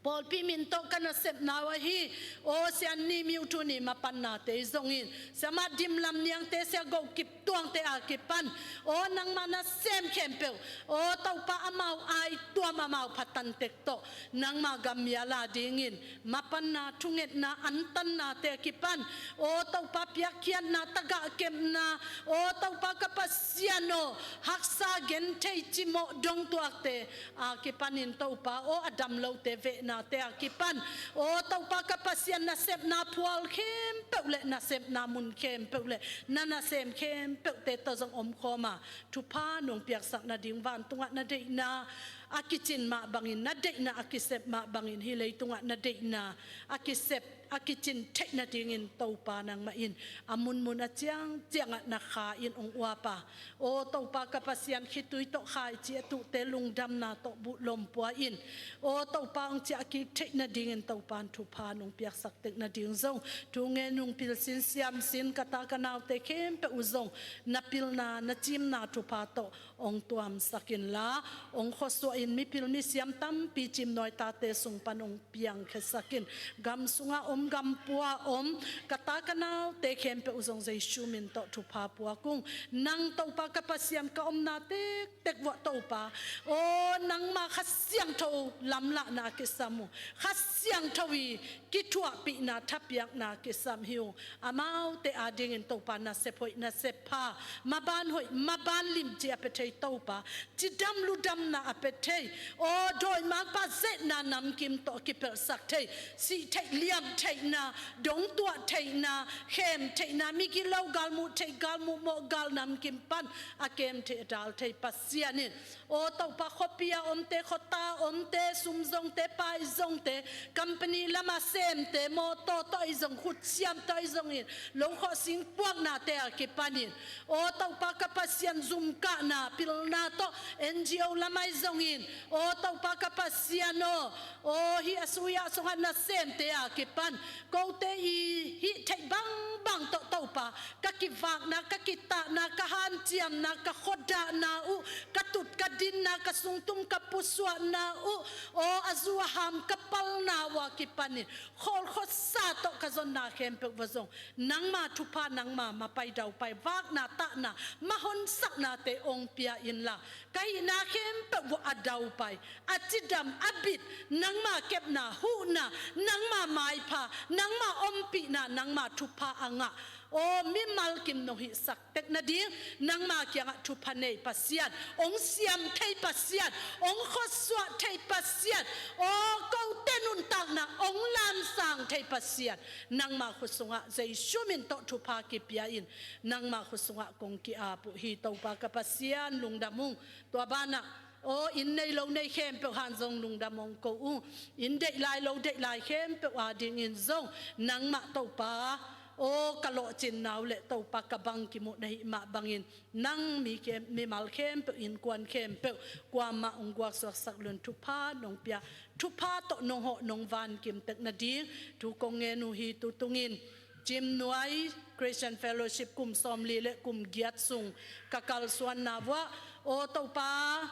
pawlpi min tawh ka nasepna uh ahi, aw Sia Ni Myo Thu Ni mapannate ahi zongin, Sia Mat Dim Lam Niangte, Sia Go Kip Tuangte a kipan, aw nangma nasem khempeuh, aw Topa amau aituam, amau phatan tek tawh nangma gam mial a dingin mapanna, thungetna, antannate a kipan, aw Topa piakkhiatna, tagah kepna, aw Topa ka Pasian aw, haksa, genthei, cimawh, dongtuakte a kipanin Topa aw, a damlote vehnate a kipan, aw Topa ka Pasian, nasepna phual khempeuh le nasepna mun khempeuh le na nasem khempeuhte tawh zong omkhawm a, thupha nong piaksak nading, vantungah na deihna a kicin mah bangin, na deihna a kisep mah bangin hih leitungah na deihna a kisep, a kicin theih nadingin Topa nangmah in a munmun a ciangciangah na kha in hong uap a, aw Topa ka Pasian, khitui tawh khaici a tuhte lungdamna tawh buhlawm pua in, aw Topa hong ciah kik theih nadingin Topa in thupha nong piaksak tek nading zong, thu ngen nung pilsin siamsin ka ta ka naute khempeuh uh zong na pilna, na cimna thupha tawh hong tuamsak inla, hong khuasuah in mipil misiam tampi Cimnuai tate sung pan hong piangkhiasak in, gam sungah om, gam pua om ka ta ka naute khempeuh zong Jesu min tawh thupha puak ung. Nang Topa ka Pasian, ka omna tektek vuah Topa, aw nangma Kha Siangtho lamlahna kisam uh, Kha Siangtho i kithuahpihna thapiakna kisam hi uh. Amaute adingin Topa nasep hoih nasep pha, maban hoih maban limci a pia thei Topa, cidam ludamna a pia thei, aw dawimangpa zeetna namkim tawh a kipelhsak thei, sih theih liam theihna, dongtuah theihna, khem theihna, migilo galmuh theih galmuh mawh gal namkim pan a kem theih a dal thei Pasian in, aw Topa khuapi a omte, khuata omte, sum zongte, pai zongte, company lama semte, mawtaw tawh ahi zong, khutsiam tawh ahi zongin, lokhawh sing puaknate a kipanin, aw Topa ka Pasian, zum kahna pilna tawh N G O lam ahi zongin, aw Topa ka Pasian aw, aw hih a sui ah sungah nasemte a kipan kote i hih theih bangbang tawh Topa ka kivakna, ka kitahna, ka hanciamna, ka khuadahna uh, ka tut ka dinna, ka sungtum ka pusuahna uh, aw a zu a ham ka palna uh a kipanin khawl khuasa tawh ka zonna khempeuh va zong nangma thupha, nangma mapai daupai, vakna tahna mahonsaknate hong pia inla, ka hihna khempeuh vua a daupai, a cidam, a bit, nangma kepna, huhna, nangma maipha, nangma ompihna, nangma thupha a ngah, aw mimal kim nong hihsak tek nading, nangma kiangah thupha nei Pasian, hong siam thei Pasian, hong khuasuah thei Pasian, aw kote nuntakna hong lamsang thei Pasian, nangma khut sungah Jesu min tawh thupha kipia in, nangma khut sungah kong ki-ap uh hi Topa ka Pasian, lungdam ung. Tua banah aw inn nei lo nei khempeuh han zong lungdam hong ko ung. Inn deih lai lo deih lai khempeuh adingin zong nangmah Topa, aw ka lawhcinna uh le Topa ka bangkim uh na hih mah bangin, nang mi khem, mimal khempeuh, innkuan khempeuh kuamah hong guaksuaksak lun thupha nong pia, thupha tawh nong hawh nong vankim tek nading thu kong ngen uh hi. Tutungin Cimnuai Christian Fellowship kum sawmli le kum giat sung ka kalsuanna vuah, aw Topa,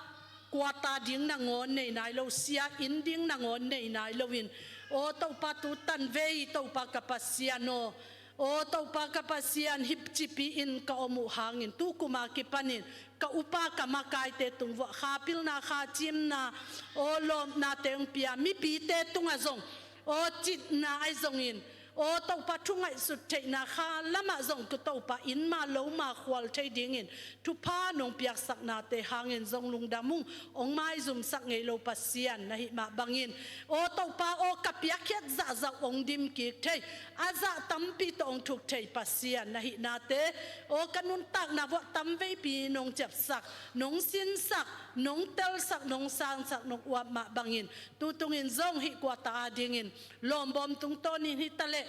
kuata ding nangawn nei nai lo, sia inn ding nangawn nei nai loin, aw Topa, tu tanvei Topa ka Pasian aw, aw Topa ka Pasian, hipcipi in ka om uh hangin tu kum a kipanin ka upa ka makaite tung vuah kha pilna, kha cimna, aw lawpnate hong pia, mipite tungah zong aw citna ahi zongin, aw Topa, thu ngaihsut theihna kha lamah zong tu Topa, inn ma lo ma khual thei dingin thupha nong piaksaknate hangin zong lungdam ung. Hong maizumsak ngei lo Pasian na hih mah bangin, aw Topa aw, ka piakkhiat zahzah hong dim kik thei, a zah tampi tawh hong thuk thei Pasian na hihnate, aw ka nuntakna vuah tamveipi nong ciapsak, nong sinsak, nong telsak, nong sangsak, nong uap mah bangin, tutungin zong hih kuata adingin lawmbawm tungtawnin hi taleh,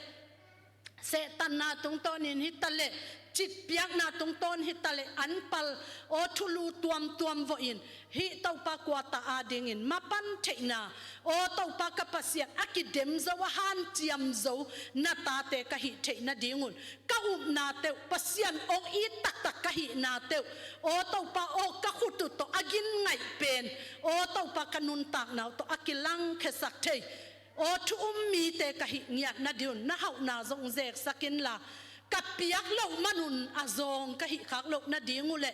sehtanna tungtawnin hi taleh, citpiakna tungtawn hi taleh, anpal aw thulu tuamtuam vawhin hih Topa kuata adingin mapan theihna, aw Topa ka Pasian, a kidem zo, a hanciam zo na tate ka hih theih nadingun, ka upna teuh Pasian hong it taktak ka hihna teuh, aw Topa aw ka khut uh tawh a gin ngaih pen, aw Topa ka nuntakna uh tawh a kilangkhiasak thei, aw thu um mite ka hih ngiat nadingun na hauhna zong zeksak inla, ka piak loh manun a zawng ka hih khak loh nading uh le,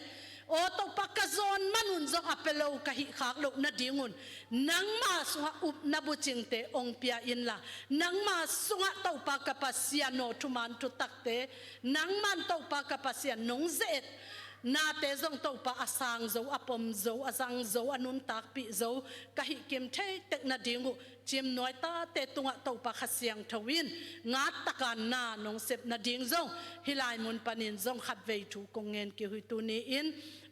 aw Topa, ka zawn manun zong a pia lo ka hih khak loh nadingun, nangma sungah upna bucingte hong pia inla, nangma sungah Topa ka Pasian aw thuman thutakte, nangman Topa ka Pasian nong ze-et nate zong Topa a sang zo, a pom zo, a zang zo, a nuntakpih zo ka hih kim thei tek nading uh, Cimnuai tate tungah Topa Kha Siangtho in ngat taka na nong sep nading zong, hih lai mun panin zong khatvei thu kong ngen kik uh hi. Tuni-in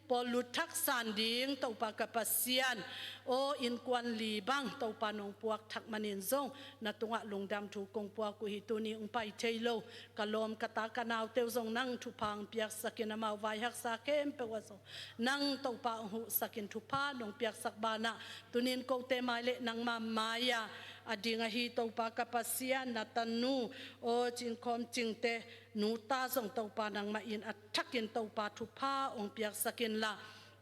pawl lut thak san ding Topa ka Pasian aw, innkuan li bang Topa nong puak thak manin zong na tungah lungdam thu kong puak uh hi. Tuni hong pai thei lo ka lawm ka ta ka naute uh zong nang thupha hong piaksakin, amau vai haksa khempeuh ah zong nang Topa hong huhsakin, thupha nong piaksak banah tunin kote mai le nangma mai-a a ding ahi Topa ka Pasian, na tanu aw Cin Khawm Cingte nuta zong Topa nangmah in a thakin Topa thupha hong piaksak inla,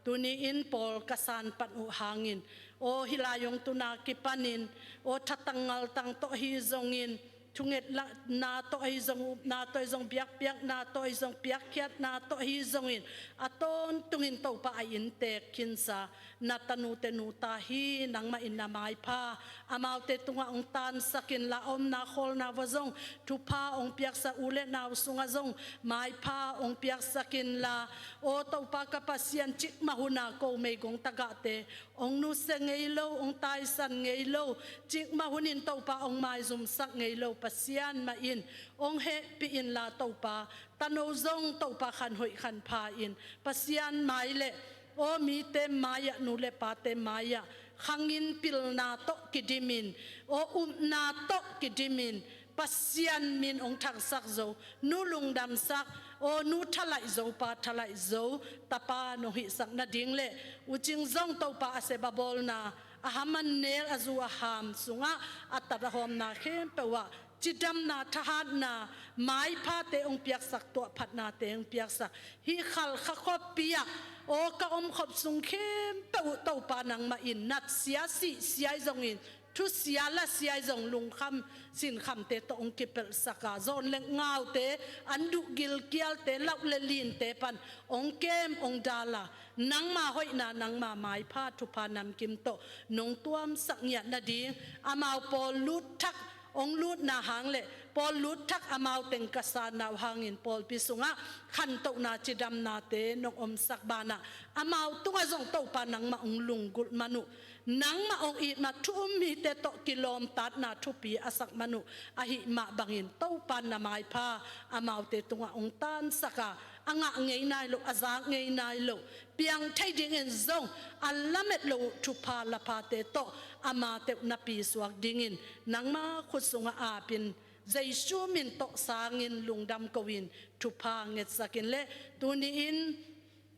Tuni-in pawl ka san pan uh hangin, aw hih lai hong tun a kipanin, aw thatang ngaltang tawh ahi zongin, thungetna tawh ahi zong, upna tawh ahi zong, biakpiakna tawh ahi zong, piakkhiatna tawh ahi zongin, a tawntungin Topa a inntek khinsa na tanute nuta hi. Nangmah in na maipha, amaute tungah hong tansak inla, a omna khawlna uah zong thupha hong piaksak, u le nau sungah zong maipha hong piaksak inla, aw Topa ka Pasian, cikmah hun a ko meigong tagahte hong nusia ngei lo, hong taisan ngei lo, cikmah hunin Topa hong maizumsak ngei lo Pasian mah in hong hehpih inla Topa, tano zong Topa khanhoih khanpha in Pasian mai le aw mite mai-ah, nu le pate mai-ah khangin pilna tawh kidimin, aw upna tawh kidimin, Pasian min hong thangsak zo, nu lungdamsak, aw nu thalaih zo, pa thalaih zo tapa nong hihsak nading le, u Cing zong Topa a sep a bawlna, a ham a nel, a zu a ham sungah a tat a hawmna khempeuh ah cidamna, thahatna, maiphate hong piaksak, tuahphatnate hong piaksak, hih Khalkha khuapi ah aw ka omkhop sung khempeuh uh Topa nangmah in natsia sihsia ahi zongin, thusia lasia ahi zong lungkham sinkhamte tawh hong kipelhsak a, zawn le ngaute, an duh gilkialte, lauh le linte pan hong kem hong dal a, nangma hoihna, nangma maipha, thupha namkim tawh nong tuamsak ngiat nading, amau pawl lut thak hong lutna hang le pawl lut thak amau teng ka sanna uh hangin pawlpi sungah khantohna, cidamnate nong omsak banah, amau tungah zong Topa nangmah hong lunggulh man uh, nangmah hong it mah, thu um mite tawh kilawmtatna thupi a sak man uh ahih mah bangin, Topa na maipha amaute tungah hong tansak a, a ngah ngei nai lo, a zak ngei nai lo, piang thei dingin zong a lamet lo uh thupha laphate tawh amate uh na pisuak dingin nangma khut sungah apin, Jesu min tawh sangin lungdam ko-in thupha ngetsak in le, tuni-in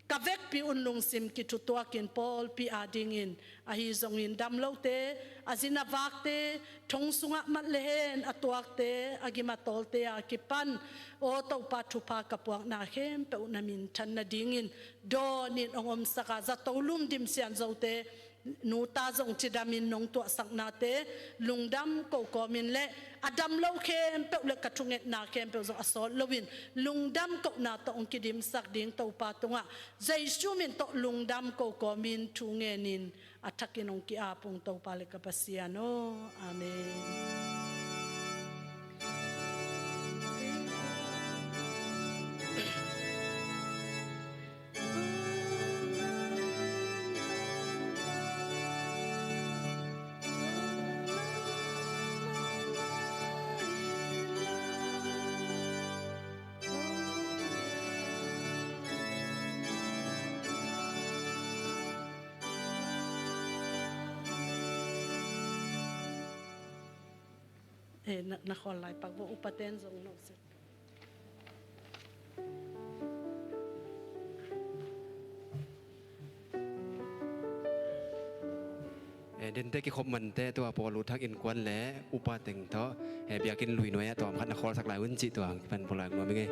ka vekpi un lungsim kithutuakin pawlpi adingin, ahi zongin damlote, a zin a vakte, thong sungah mat le hen a tuakte, a gim a tawlte a kipan, aw Topa, thupha ka puakna khempeuh na minthan nadingin dawnin hong omsak a, zato lum Dim Sian Zote nuta zong cidamin nong tuahsaknate lungdam ko kawmin le, a dam lo khempeuh le ka thungetna khempeuh zong a sawt loin lungdam kohna tawh hong kidimsak ding Topa tungah Jesu min tawh lungdam ko kawmin thu ngenin a thakin hong ki-ap ung Topa le ka Pasian aw. Amen. Eh, na, na khawl lai pak vo, upaten zong no se. Eh, dente kikhop mante tua pawl lut thak innkuan le upa teng tawh, eh, biakinn lui nuai ah tawm khat na khawlsak lai un cih tua kipan pulak nuam ing ei.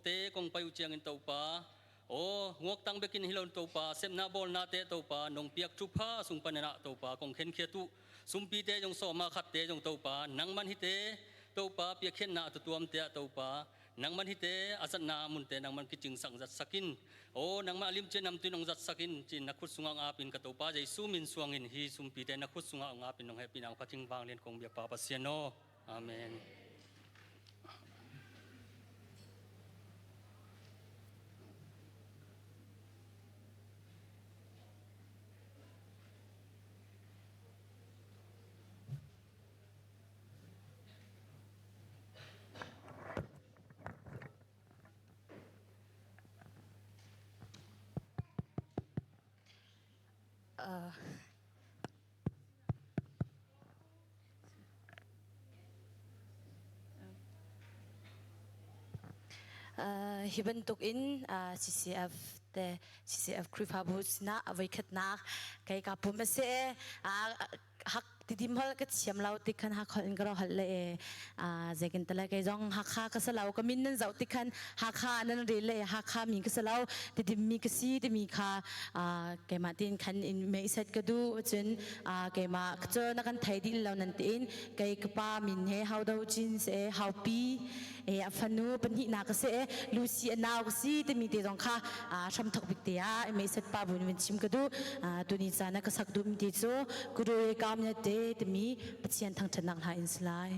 Te kong pai uh ciangin Topa, aw, nguaktang bekin hi lo Topa, sepna bawlnate Topa, nong piak thupha sung panin ah Topa, kong khenkhiat uh. Sumpite zong sawma khatte zong Topa, nangman hihte Topa, piakkhiatna a tuamtuamte ah Topa, nangman hihte a zatna munte nangman kicingsak zatsak in. Aw, nangman a limci a namtui in hong zatsak in, ci-in na khut sungah hong ap in ka Topa Jesu min suangin hih sumpite na khut sungah hong ap in hong hehpihna hong phat ing vanglian kong biak Pa Pasian aw. Amen. Hih bantukin C C F te, C C F Khrihfabu sinah a voikhatna kei ka pum a si e. Hak Tedim hol ka thiam lo tikhan Hakha hol in ka rawh hol le e. Zekin tala kei zong Hakha ka sa lo, ka min nan zoh tikhan Hakha nan ri le e, Hakha mi ka sa lo, Tedim mi ka si timi kha keimah tin khan in meisat ka duh. Cun keimah ka cawlna kan thei dih lo nan tiin kei ka pa min he Hau Do Cin si e, Haupi e, a fanu pahnihna ka si e, Lucy a nau ka si timi te zong kha hramthok bik te ah i meisat pa bu in vun chim ka duh. Tuni caan ah ka sak duh mi te cu Kudo e Kaumia te timi Pathian thangṭhatnak hla in si lai.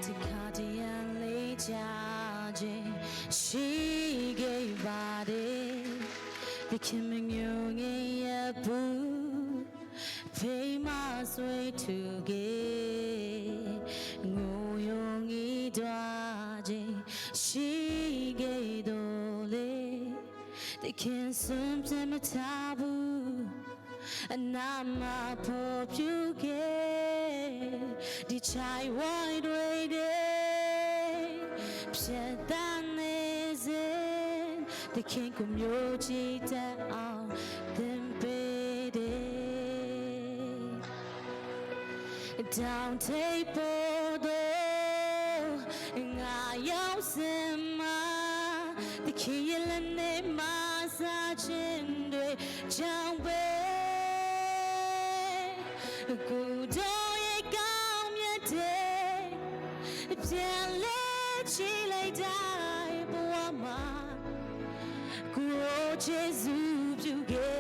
Tikha tian le caje shi gei bade, tikin menyu nge ya bu pei ma sui tu ge, ngu yong i dua je shi gei do le. Tikin sum te ma tabu, anama po piu ge, di chai wai doi de, pian tan ne zen, tikin kum yo chi te au, ten pe de. Down table do nga yau sema, the kiyalan ne masa chindwe changbe. Kudo ye kaumia te, pian le chi lai dai buama. Kuro Jesu piu ge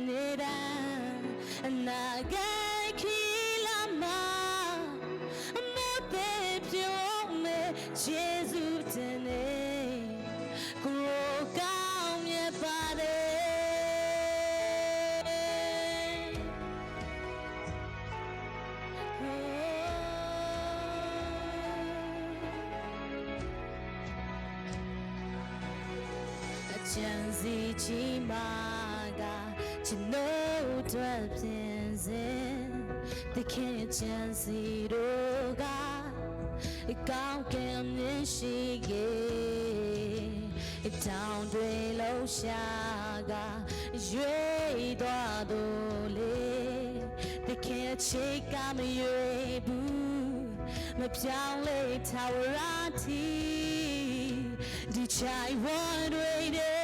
neda, na gai ki lama, mo te piu me Jesu tene. Kuro kaumia pade. Cianzi ci maga, ci no tual pianzen, the king cianzi doga, kau kem ni shige, down dwe lo shaga, yue dwa dole, the king chika me yue bu. Mapyang le tawarati, di chai wan wei de,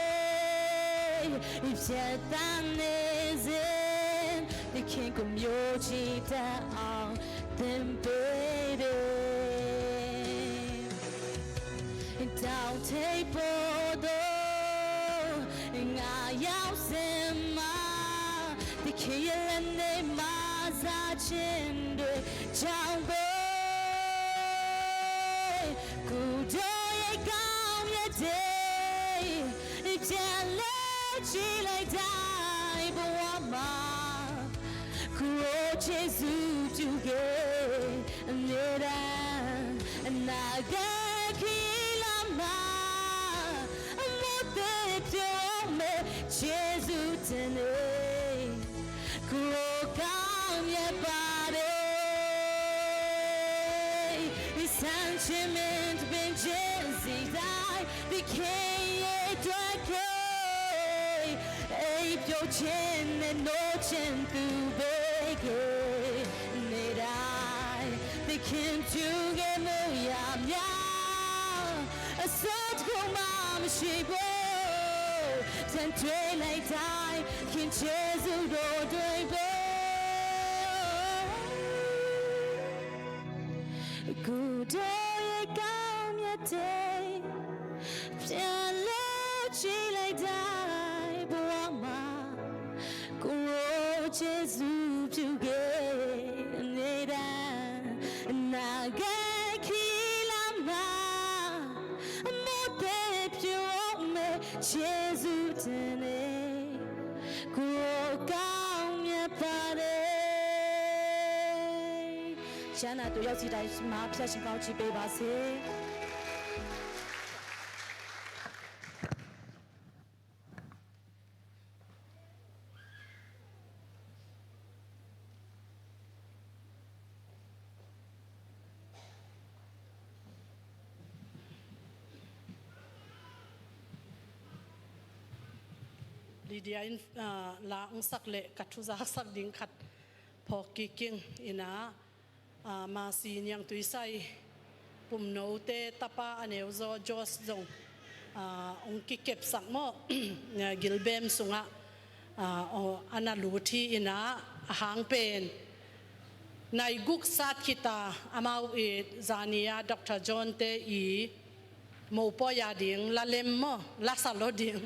ipsia tan ne zen, di ken kum yo chi ta ang tempe de. Down table do, nga yau sema, di kiyalan ne ma za chin de, chang bo. Kudo ye kaumia te, i pian le chi lai dai bo wa ma. Kuro Jesu tu ge, neda, na ga ki lama. ကိုယ်ကောင်းမြတ်ပါတယ်။ ဆန့်ကျင်မင်းပင်ကျင့်စေတိုင်း သခင်ရဲ့အတွက်ကို အိပ်ပျော်ခြင်းနဲ့ နိုးခြင်းသူဘက်ကနေ့တိုင်း သခင်ပြုခဲ့မှုရာများ အဆုံးတစ်ခုမှမရှိဘူး။ တန်ထွေးလိုက်တိုင်း ခင်ကျေးဇူးတော်တွေပဲ။ ကိုယ်တော်ရဲ့ကောင်းမြတ်တဲ့ ပြန်လည်ကြည့်လိုက်တိုင်း ဘဝမှာ ကိုယ်ကျေးဇူးပြုခဲ့တဲ့ အနာဂတ်ခီလာမှာ အမွတ်သစ်ပြုအောင်မယ် ကျေးဇူးတင်တယ်။ ကိုယ်ကောင်းမြတ်ပါတယ်။ ကျမ်းနာသူရောက်စီတိုင်းမှာ ဖျားရှင်ကောင်းချီးပေးပါစေ။ လီဒီယာ in, ah, la hong sak leh ka thuzak sak ding khat phawk kik ing. Ina, ah, Masi Niangtuisai Pumnote tapa a neuzaw Josh zong, ah, hong kikepsak maw, Gilbem sungah, ah, aw, a na lut hi. Ina, a hang pen nai guk sat khit a, amau i zani a Doctor John te i mopawi a ding lalem maw, lasa lo ding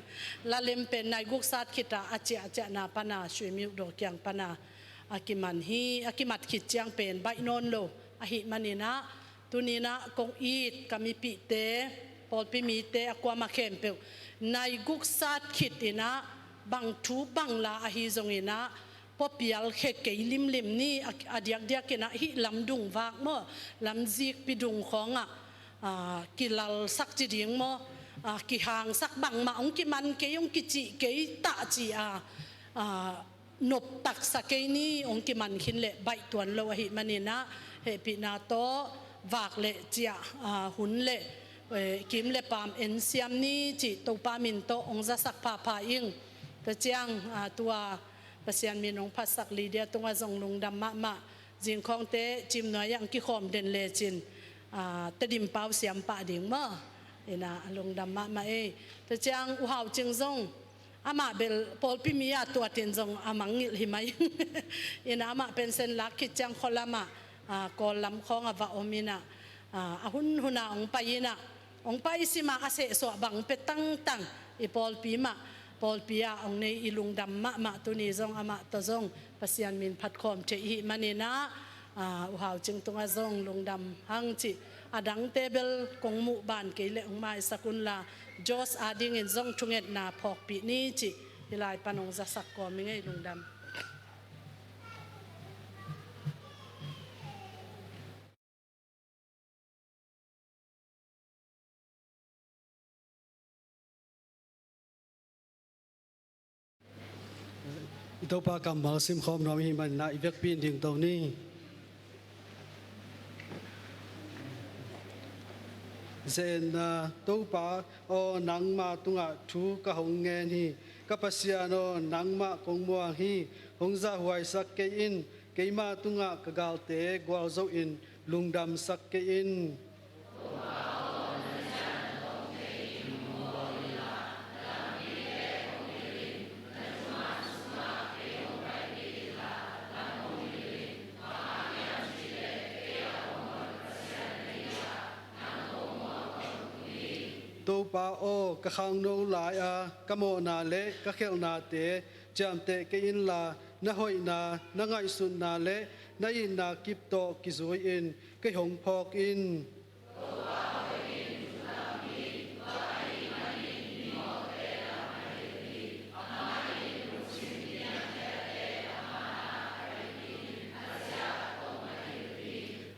lalem pen nai guk sat khit a, a ciah a ciahna pana Sui Myo Daw kiang pana a kiman hi. A kimat khit ciang pen baih nawn lo ahih manin ah, tuni-in ah kong it ka mipihte, pawlpi mite a kuamah khempeuh, nai guk sat khit in ah bang thu bang la ahi zongin ah, pua pial khe kei limlim ni. A, a diakdiakin ah hih lamdung vak maw, lamzikpi dung khawngah, ah, kilalsak ci ding maw, ah, kihangsak, bangmah hong kiman kei, hong kicih kei tah ci-a, ah, noptaksa kei ni. Hong kiman khin leh baih tuan lo ahih manin ah, hehpihna tawh vak le ciah, ah, hun le, eh, kim le paam ensiam ni cih Topa min tawh hong zasak phapha ing. Tua ciang, ah, tua Pasian min hong phatsak Lydia tungah zong lungdam mahmah. Zingkhawngte Cimnuai ah hong kikhawm den lecin, ah, Tedim pau siam pah ding maw. Ina, lungdam mahmah ei. Tua ciang U Hau Cing zong, amah bel pawlpi mi a tuatin zong a mangngilh hi mai. Ina, amah pension lak khit ciang khua lamah, ah, Kawl lam khawng a va om ina, ah, a hunhun a hong pai ina, hong pai sim a, a sehsuah bang pia tangtang i pawlpi mah, pawlpi ah hong nei i lungdam mahmah. Tuni zong amah tawh zong Pasian min phatkhawm thei i hih manin ah, ah, U Hau Cing tungah zong lungdam hang cih, a dangte bel kong muh ban kei leh hong maisak unla, Josh adingin zong thungetna phawkpih ni cih hih lai pan hong zasak kawm ing ei. Lungdam. I Topa kammal simkhawm nuam i hih manin ah i vekpi in dingto ni. Zen, ah, Topa aw, nangma tungah thu ka hong ngen hi. Ka Pasian aw, nangmah kong muang hi. Hong zahhuaisak kei in. Keima tungah ka galte gualzo in lungdamsak kei in. Topa aw, ka khangno lai-a ka mawhna le ka khelhnate ciamteh kei inla, na hoihna, na ngaihsutna le na itna kip tawh kizui-in kei hong phawk in.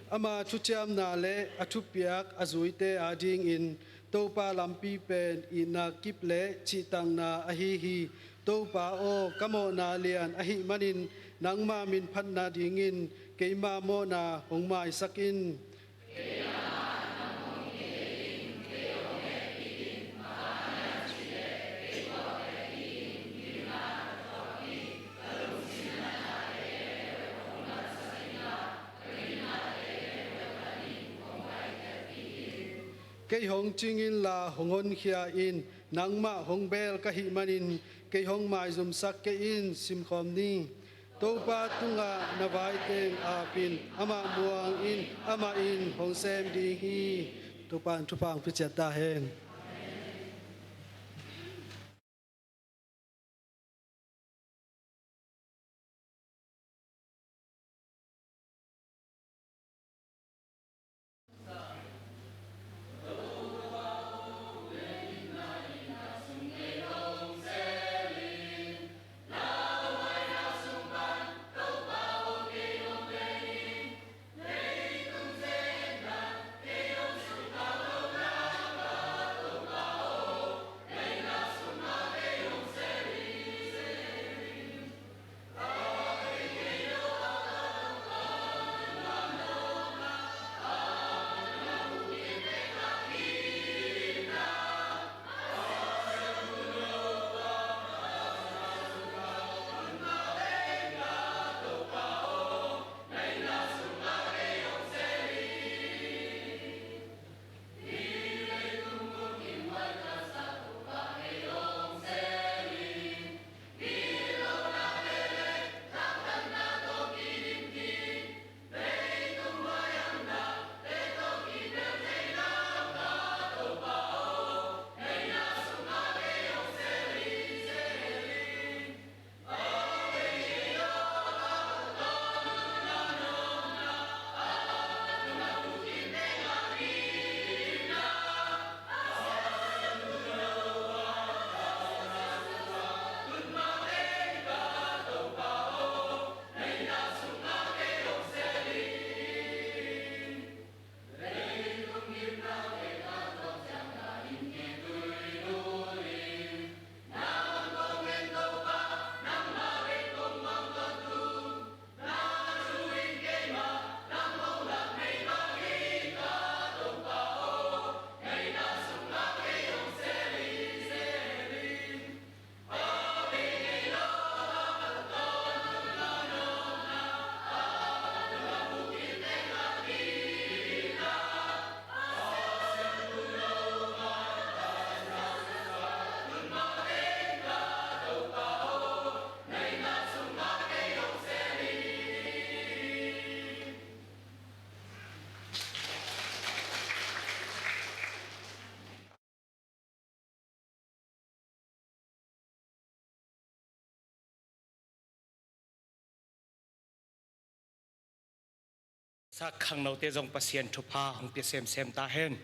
Ama thuciamna le a thupiak a zuite adingin Topa lampi pen itna kip le cihtakna ahi hi. Topa aw, ka mawhna lian ahih manin Nangma min phatna dingin keima mawhna hong maisak in. Kei hong cing inla hong honkhia in, nangmah hong bel ka hih manin kei hong maizumsak kei in. Simkhawm ni. Topa tungah na vai teng apin, amah muang in, amah in hong sem ding hi. Topa in thupha hong pia ciat ta hen. Sak khangnote zong Pasian thupha hong pia semsem ta hen.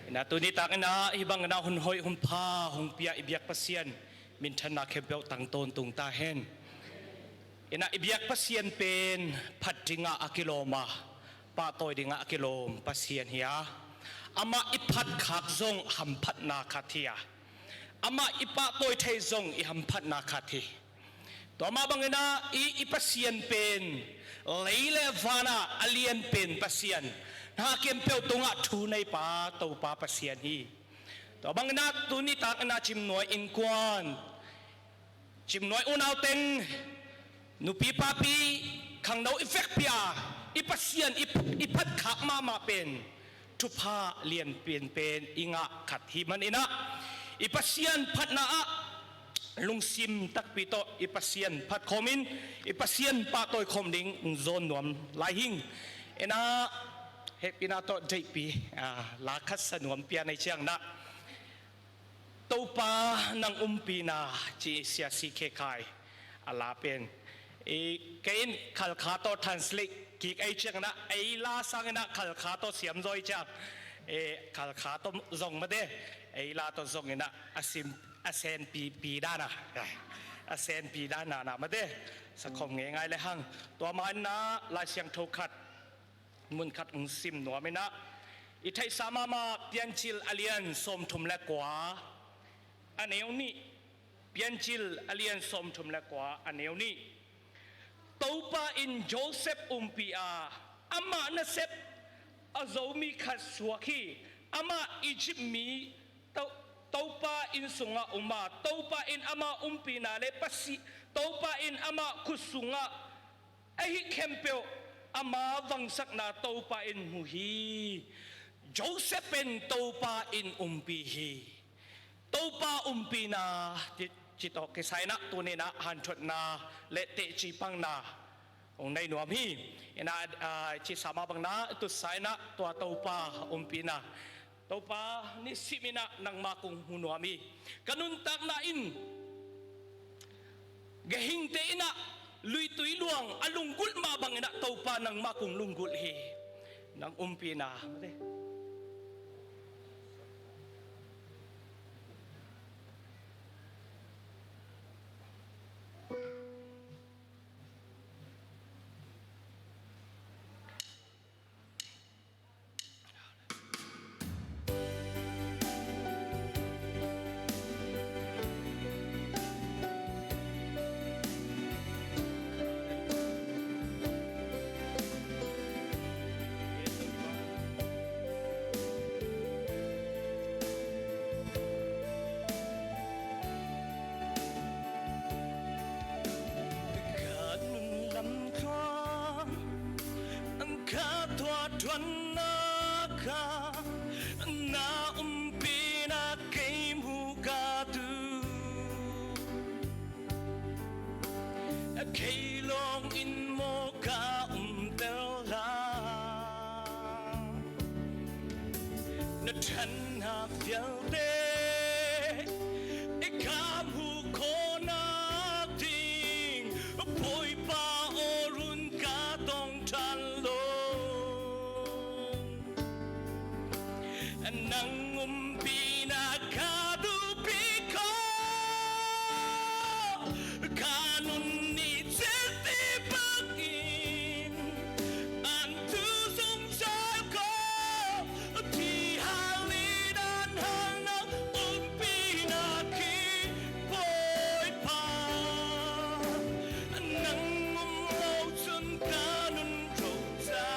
Ina tuni tak ina hih bang ina hun hoih hun pha hong pia i biak Pasian minthanna khempeuh tang tawntung ta hen. Ina i biak Pasian pen phat dingah a kilawm a, pahtawi dingah a kilawm Pasian hi a, amah i phatkhak zong hamphatna khat hi a, amah i pahtawi thei zong i hamphatna khat hi. Tua mah bangin ah i, i Pasian pen lei le vanah a lian pen Pasian, na khempeuh tungah thu neipa Topa Pasian hi. Tua bangin ah tuni takin ah Cimnuai innkuan, Cimnuai unau teng, nupi papi, khangno i vekpi a i Pasian i, i phatkhak mahmah pen thupha lian penpen i ngah khat hi manin ah i Pasian phatna ah lungsim takpi tawh i Pasian phat khawmin i Pasian pahtawi khawm ding hong zawn nuam lai hing. Ina hehpihna tawh deihpi, ah, la khat sa nuam pian ei ciang na Topa nang umpina ci Sia C K Khai a la pen. I, kei in Khalkha tawh translate kik ei ciang na, ei la sang ina Khalkha tawh siam zaw ei ciang. E, Khalkha tawh zong mate, ei la tawh zong ina a sim, a senpi pi dana. A senpi dana na mate. Sakhom ngei ngai le hang. Tua ma ina Lai Siangtho khat mun khat hong sim nuam ina, i theihsa mahmah Piancil a lian sawmthum le kua a neu nih. Piancil a lian sawmthum le kua a neu nih. Topa in Josef umpi a, amah nasep a zo mi khat suak hi. Amah Egypt mi To-, Topa inn sungah um a, Topa in ama umpina le Pasi-, Topa in ama khut sungah ahi khempeuh ama vangsakna Topa in mu hi. Josef pen Topa in umpi hi. Topa umpina ci, ci tawh kisai-in ah tuni-in ah hanthotna le teci pangna kong nei nuam hi. Inah, ah, ci sa mah bangin ah tutsa-in ah tua Topa umpina, Topa, nisim-in ah nangmah kong mu nuam hi. Ka nuntakna in gehingte in ah luitui luang a lunggulh mah bangin ah Topa, nangmah kong lunggulh hi. Nang umpina. Ka nunlam tawh ka tuah tuanna ka, na umpina kei mu ka tu. Kei lawng in maw ka um tel lai. Na thanna vialte i ka mu khawm nak ding, Bawipa aw, run ka tong than lo. Nang umpina ka dupi ko, ka nun ni ceti bangin, an tu sung sal ko, ti hal ni dan hal nang umpina ki Bawipa, nang um lo cun ka nun tho ca.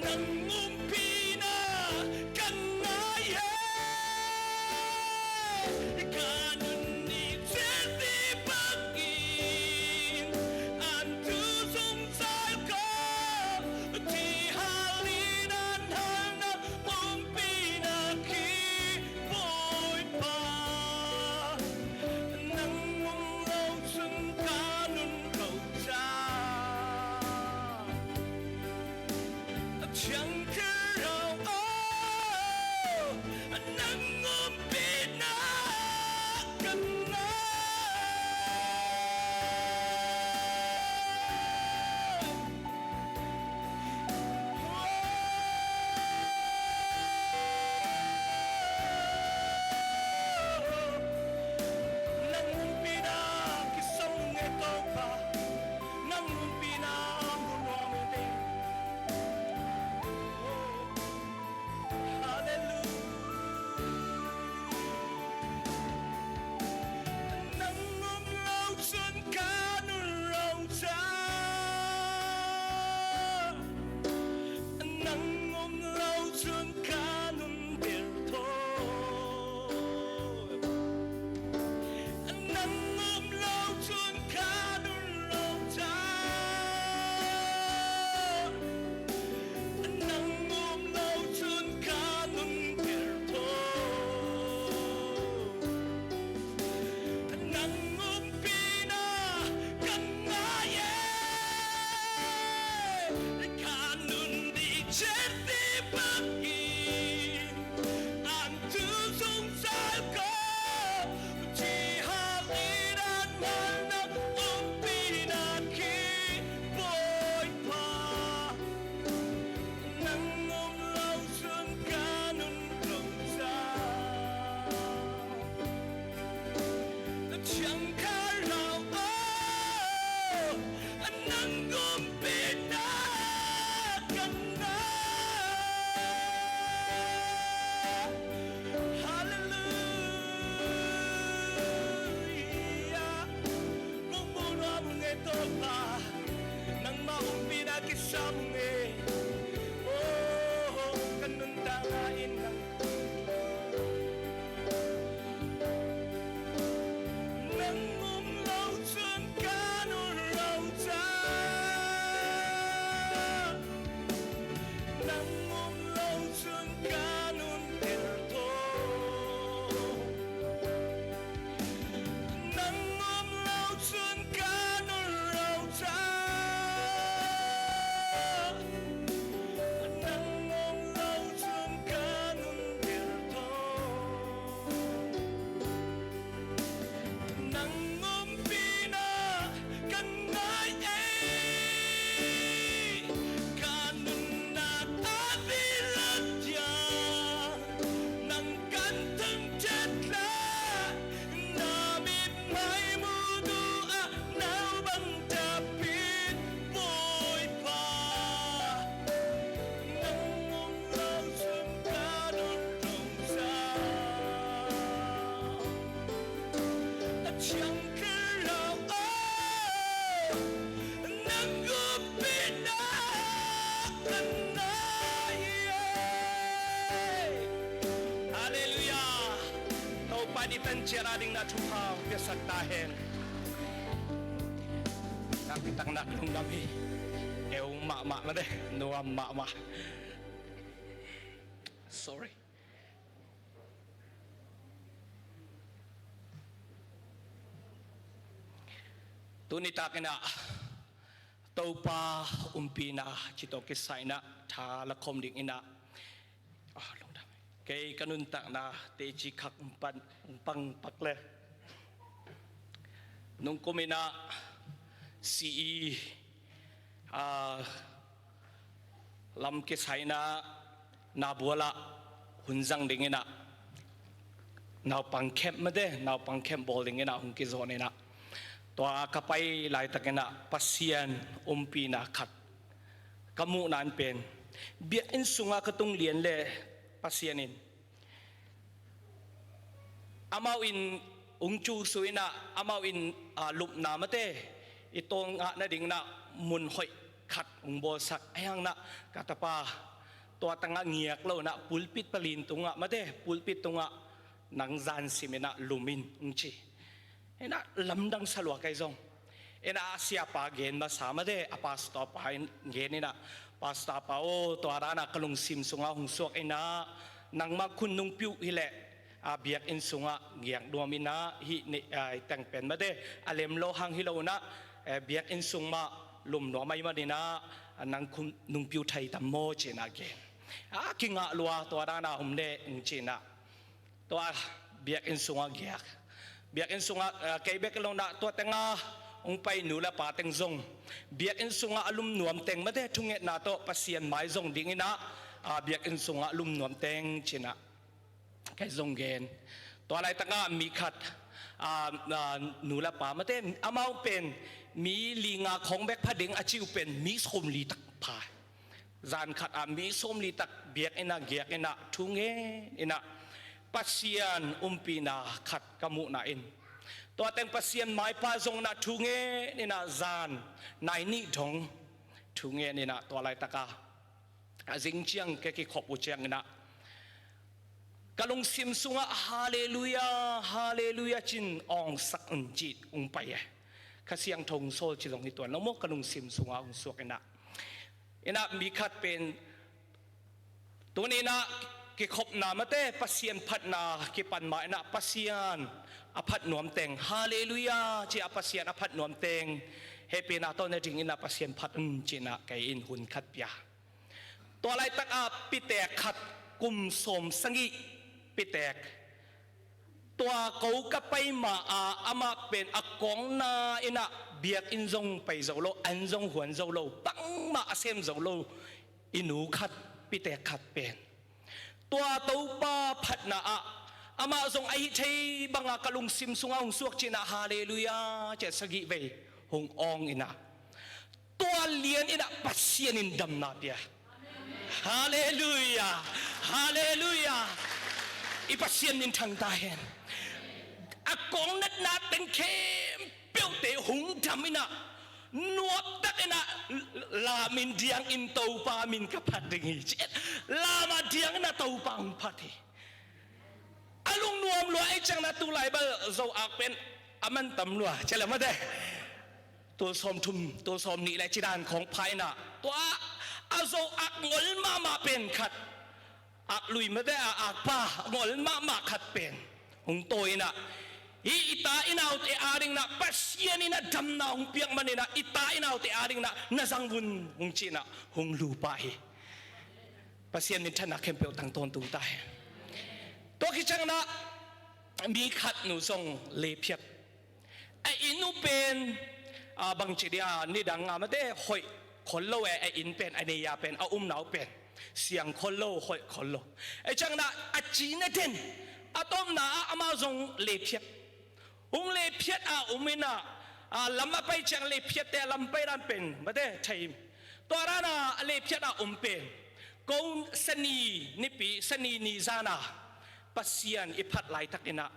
Nang Topa, nangmah ompihna kisam ung e. Oh, ka nuntakna in nang, nang om lo cun ka nun lo ca. Nang om lo cun ka nun tel taw. Nang om lo cun ka nun lo ca. Nang om lo cun ka nun tel taw. Nang ompihna ka ngai ei. Ka nunnak a bilat ciang nang kan thangṭhat hlah. Na mithmai mutu ah nau bang thapiin Bawipa. Nang om lo cun ka nun lo ca. A ciang kal lo aw, nang ompihna ka ngai e. Halleluiah. Topa nih tan ciat a ding na thupha piasak ta hen. Nakpi tak nak lungdam hi. Eu mahmah mate, nuam mahmah. Sorry. Tuni takin ah Topa umpihna cih tawh kisai in ah tha la khawm ding in ah, ah, lungdam. Kei ka nuntakna teci khak umpan umpang pak le nungkum in ah si i, ah, lam kisai in ah nabual ah hun zang ding in ah naupang camp mate, naupang camp bawl ding in ah hong kizawn in ah, tua ka pai laitak in ah Pasian umpihna khat ka muhna in pen biakinn sungah ka tung lian le Pasian in amau in hong cusu in ah amau in, ah, lupna mate i tawl ngah nading in ah mun hoih khat hong bawlsak. Ahi hang in ah ka tapa tua tangah ngiak lo in ah pulpit palin tungah mate, pulpit tungah nang zan sim in ah lum in hong ci. In ah lamdang sa lua kei zong. In ah a siapa gen masa mate, a pastor pa in gen in ah, pastor pa aw, tua dan ah ka lungsim sungah hong suak in ah nangmah khun nungpi uh hi leh, a, biakinn sungah giak nuam in ah hih ni, a, teng pen mate, a lem lo hang hi lo in ah, eh, biakinn sung mah lum nuam ahih man in ah, a, nang khun nungpi uh thei tam maw ci in ah gen. A kingah lua, tua dan ah om le hong ci in ah tua biakinn sungah giak. Biakinn sungah, eh, kei bek lo in ah tua tengah hong pai nu le pa teng zong biakinn sungah a lum nuam teng mate thungetna tawh Pasian mai zong ding in ah, ah, biakinn sungah lum nuam teng ci in ah kei zong gen. Tua laitak ah mi khat, ah, ah, nu le pa mate amau pen mi li nga khawng bek pha ding a ci uh pen mi sawmli tak pha. Zan khat ah mi sawmli tak biakinn ah giak in ah thu ngen in ah Pasian umpihna khat ka muhna in tua teng Pasian maipha zong in ah thu ngen in ah zan nai nih dong thu ngen in ah tua laitak ah a zing ciang ka kikhop uh ciang in ah ka lungsim sungah Halleluiah, Halleluiah ci in awngsak un ci hong pai e. Kha Siangtho hong sawl ci zong hi tuan lo maw, ka lungsim sungah hong suak in ah. In ah mi khat pen tuni in ah kikhopna mate Pasian phatna kipan ma in ah Pasian a phat nuam teng, Halleluiah ci a Pasian a phat nuam teng hehpihna tawh na ding in ah Pasian phat un ci in ah kei in hun khat pia. Tua laitak ah pitek khat kum sawm sagih pitek. Tua ko ka pai ma a amah pen a kawngna in ah biakinn zong pai zo lo, an zong huan zo lo, bangmah a sem zo lo i nu khat, pitek khat pen tua Topa phatna ah amah zong a hih thei bangah ka lungsim sungah hong suak ci in ah Halleluiah ci a sagih vei hong awng in ah tua lian in ah Pasian in damna pia. Halleluiah. Halleluiah. I Pasian min thang ta hen. A kawng natna teng khempeuhte hong dam in ah Nuamtakin ah lam in diangin Topa min ka phat ding hi ci. Lam ah diangin ah Topa hong phat hi. A lungnuam lua ei ciangin ah tulai bel Zo ak pen a man tam lua ci leh mate. Tul sawmthum, tul sawmnih le ci dan khawng pha in ah tua a Zo ak ngol mahmah pen khat, ak lui mate, a akpa ngol mahmah khat pen hong tawi in ah, hih i ta i naute adingin ah Pasian in ah damna hong piak manin ah i ta i naute adingin ah na zang un hong ci in ah hong lu pah hi. Pasian minthanna khempeuh tang tawntung ta hen. Tua khit ciangin ah mi khat nu zong lephiat. A inn uh pen, a, bangci dia, nidang a mate hoih khol lo e, a inn pen, a nei a pen, a umna uh pen siang khol lo, hoih khol lo. Ei ciangin ah a cina den, a tawpna ah amau zong lephiat. Hong lephiat a um in ah, a, lam a pai ciang lephiatte a lam pai dan pen mate thei. Tua dan a a lephiat a um pen ko Sani nipi, Sani ni zan a Pasian i phat laitakin ah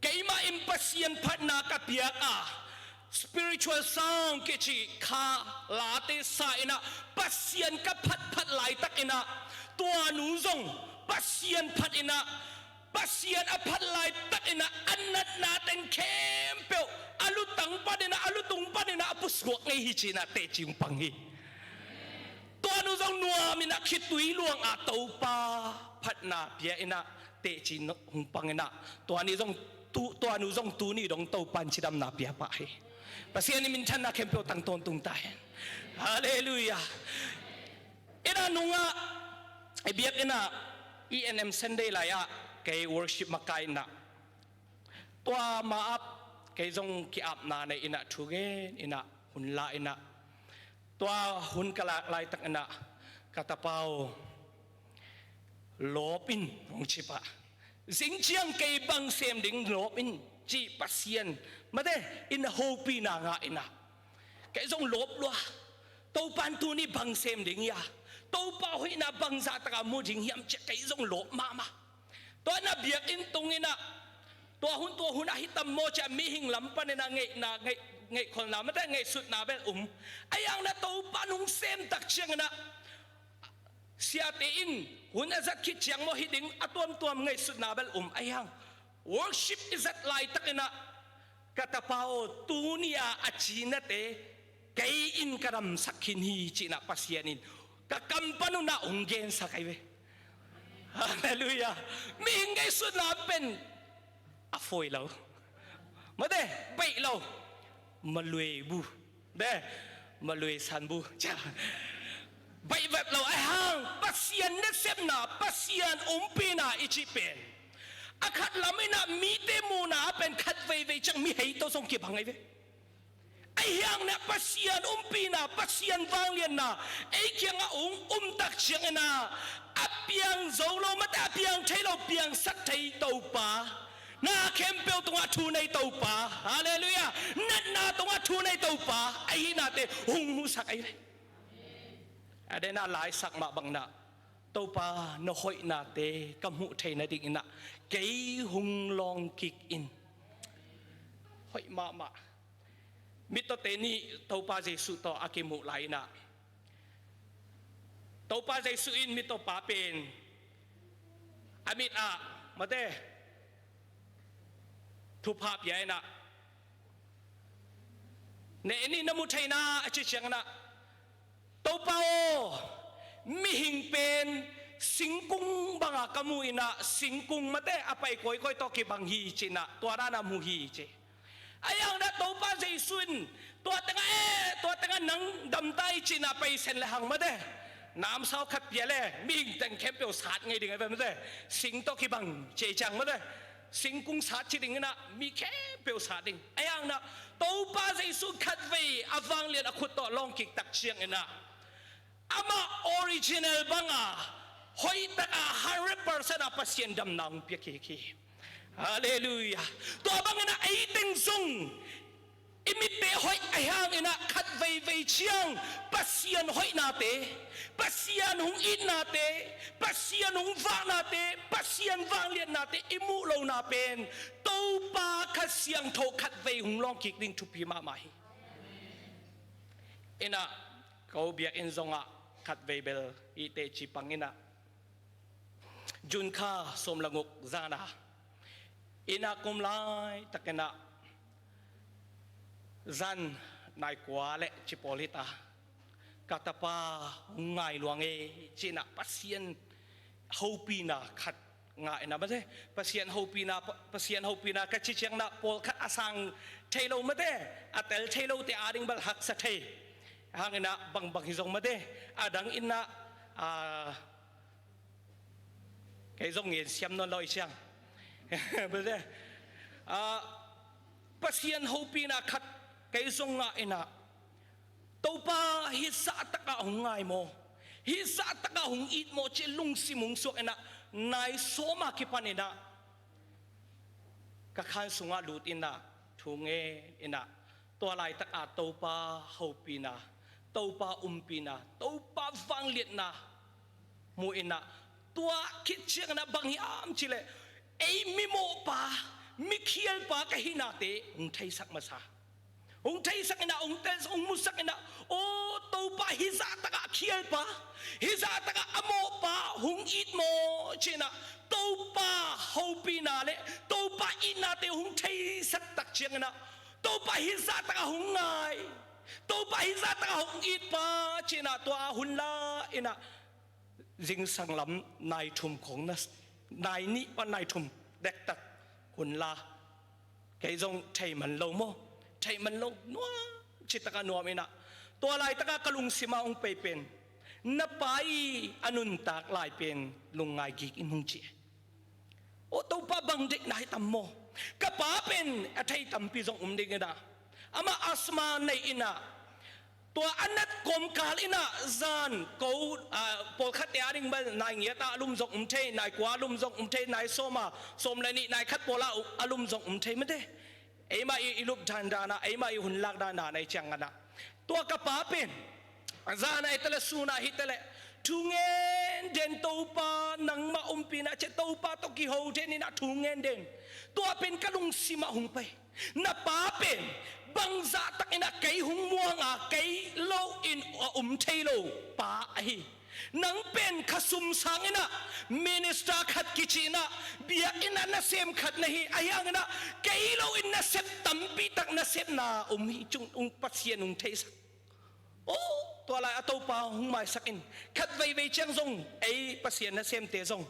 keimah in Pasian phatna ka piak a, spiritual sound kici kha late sa in ah Pasian ka phatphat laitakin ah tua nu zong Pasian phat in ah, Pasian a phat laitakin ah a natna teng khempeuh a lutang panin ah, a lutung panin ah a pusuak ngei hi ci in ah teci hong pang hi. Tua nu zong nuamin ah khitui luang a Topa phatna pia in ah teci hong pang in ah tua ni zong tu, tua nu zong tuni dong Topa in cidamna pia pah hi. Pasian in minthanna khempeuh tang tawntung ta hen. Halleluiah. In ah nungah i biakinn ah E N M Sunday lai ah kei worship makai in ah tua ma-ap kei zong ki-apna nei in ah thu gen in ah hun la in ah tua hun ka lak laitakin ah ka tapa aw, lawp in hong ci pah. Zing ciang kei bang sem ding lawp in ci Pasian mate in hopihna ngah in ah kei zong lawp lua. Topa in tuni bang sem ding hia? Topa hoihna bangzah taka mu ding hiam ci-a kei zong lawp mahmah. Tua na biakinn tung in ah tua hun tua hun ahi tam maw ci-a mihing lam panin ah ngeihna, ngeih, ngeihkholhna mate ngeihsutna bel um. Ahi hang na Topa in hong sem tak ciangin ah siate in hun a zat khit ciang maw hih ding a tuamtuam ngeihsutna bel um. Ahi hang worship i zat laitakin ah ka tapa aw, tuni-a a cinate kei in ka damsak khin hi ci in ah Pasian in ka kam pan un ah hong gensak ahi ve. Halleluiah. Mihing ngeihsutna pen a fawi lo mate, baih lo, maluei bu de, maluei san bu ca baih vet lo. Ahi hang Pasian nasepna, Pasian ompihna i cih pen a khat lam in ah mite muhna ah pen khat veivei ciang mi hei tawh zong kibang ahi ve. Ahi hang na Pasian ompihna, Pasian vangliatna ei kiangah hong um tak ciangin ah a piang zo lo mate, a piang thei lo, piangsak thei Topa, na khempeuh tungah thu nei Topa, halleluiah, natna tungah thu nei Topa ahihnate hong musak ahi ve. A den ah laisak mah bangin ah Topa na hoihnate ka hmuh theih nadingin ah kei hong lawng kik in. Hoih mahmah. Mittawte nih Topa Jesuh tawh a kimuh lai in ah Topa Jesuh in mittawpa pen a mit ah mate thupha pia in ah, ne nih na mu thei na a ci ciangin ah, Topa aw, mihing pen singkung banga ka mu in ah, singkung mate a pai kawikawi tawh kibang hi ci in ah, tua dan a mu hi ci. Ahi hang na Topa Jesuh in tua tengah, eh, tua tengah nang damta hi ci in ah pai sen le hang mate, namsau khat pia le mihing teng khempeuh sat ngei ding ahi ve mate, sing tawh kibang ci ciang mate, singkung sat ci ding in ah mi khempeuh sat ding. Ahi hang na Topa Jesuh khatvei a vanglian a khut tawh lawng kik tak ciangin ah amah original banga hoih taka hundred percent a Pasian damna hong pia kik hi. Halleluiah. Tua bangin ah ei teng zong i mitte hoih ahi hangin ah khat veivei ciang Pasian hoihnate, Pasian hong itnate, Pasian hong vaknate, Pasian vangliatnate i muh lohna pen Topa Kha Siangtho khatvei hong lawng kik ding thupi mahmah hi. Innah ko biakinn zongah khatvei bel i teci pang innah June kha sawm le guk zana innah kum laitakinah zan nai kua le cipawl hita ka tapa hong ngai luang e, ci-inah Pasian hopina khat ngah inah mate, Pasian hopina, Pasian hopina ka ci ciangnah pawlkhat a sang thei lo mate, a tel thei lote ading bel haksa thei. Hanginah bangbang hi zong mate, a dang innah, a, kei zong ngen siam nawn lo i ciang. Mate, a, Pasian hopina khat kei zong ngah inah Topa hih zahtakah hong ngai maw, hih zahtakah hong it maw ci lungsim hong suak inah nai sawma kipan inah ka khan sungah lut inah thu ngen inah tua laitakah Topa hopina, Topa umpina, Topa vangliatna mu inah tua khit cianginah bang hiam cileh ei mimawhpa, mikhialpa ka hihnate hong theisak masa. Hong theisak inah, hong tel, hong musak inah, aw Topa hih zahtakah khialpa, hih zahtakah a mawhpa hong it maw ci inah Topa hopina le Topa itnate hong theisak tak cianginah Topa hih zahtakah hong ngai, Topa hih zahtakah hong itpa ci inah tua a hun la inah zingsang lam nai thum khong na, nai nih pan nai thum dektak hun la kei zong thei man lo maw, thei man lo nuam, citakah nuam inah tua laitakah ka lungsimah hong pei pen na pa i a nuntak lai pen lungngai gik in hong ci. Aw Topa bang deihna hi tam maw? Ka pa pen a thei tampi zong um ding inah amah asthma nei inah tua a nat kawmkal inah zan ko, a, pawlkhatte ading bel nai giat a lum zong um thei, nai kua a lum zong um thei, nai sawma, sawm le nih, nai khat pawl a lum zong um thei mate. Eimah i, i lup dandan a, eimah i hun lak dandan a i ciang nganah tua ka pa pen zan a hi taleh sun a hi taleh thu ngen den, Topa nangmah umpina ci-a Topa tawh kiho den inah thu ngen den. Tua pen ka lungsimah hong pai. Na pa pen bangzah takinah kei hong muanga kei lo in a um thei lo pa ahi. Nang pen kha sum sanginah minister khat kici inah biakinn ah nasem khat na hi ahi hanginah kei lo in nasep tampi tak nasepna um hi, cung ung Pasian ung theisak. Aw tua lai a Topa hong maisak in khat veivei ciang zong ei Pasian nasemte zong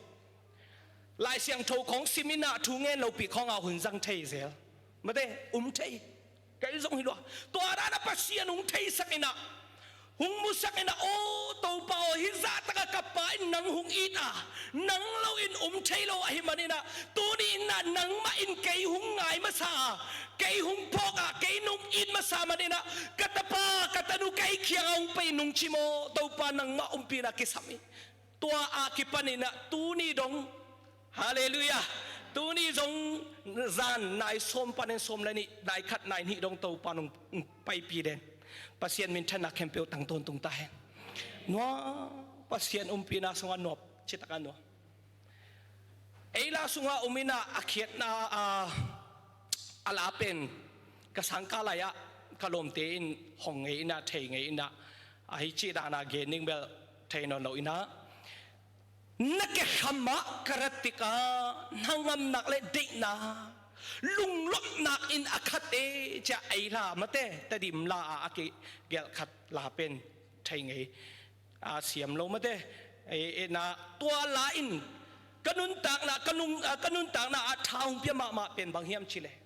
Lai Siangtho khawng sim inah thu ngen lopi khawng a hun zang thei zel mate um thei. Kei zong hi lua. Tua dan a Pasian hong theisak inah hong musak inah aw Topa aw hih zahtakah ka pa in nang hong it a nang lo in um thei lo ahi maninah tuni innah nangmah in kei hong ngai masa a kei hong phawk a kei nong it masa maninah ka tapa ka tanu kei kiangah hong pai nong ci maw Topa nangmah umpina kisam hi. Tua a kipaninah tuni dong Halleluiah. Tuni zong zan nai sawm panin sawm le nih nai khat nai nih dong Topa nong paipi den. Pasian minthanna khempeuh tang tawntung ta hen. Nuam Pasian umpina sungah nuam citakah nuam. Ei la sungah um inah a khiatna a, a la pen ka sangkah lai-ah ka lawmte in hong ngei inah thei ngei inah ahi cih dana gen ding bel thei nawn lo inah na kekham ah ka rat tikah na ngamnak le deihna lunglawmhnak in a khat e cia ei la mate Tedim la ah a kigelh khat la pen thei ngei a siam lo mate. Ei, ei na tua la in ka nuntakna ka nung, ah, ka nuntakna ah tha hong pia mahmah pen bang hiam cileh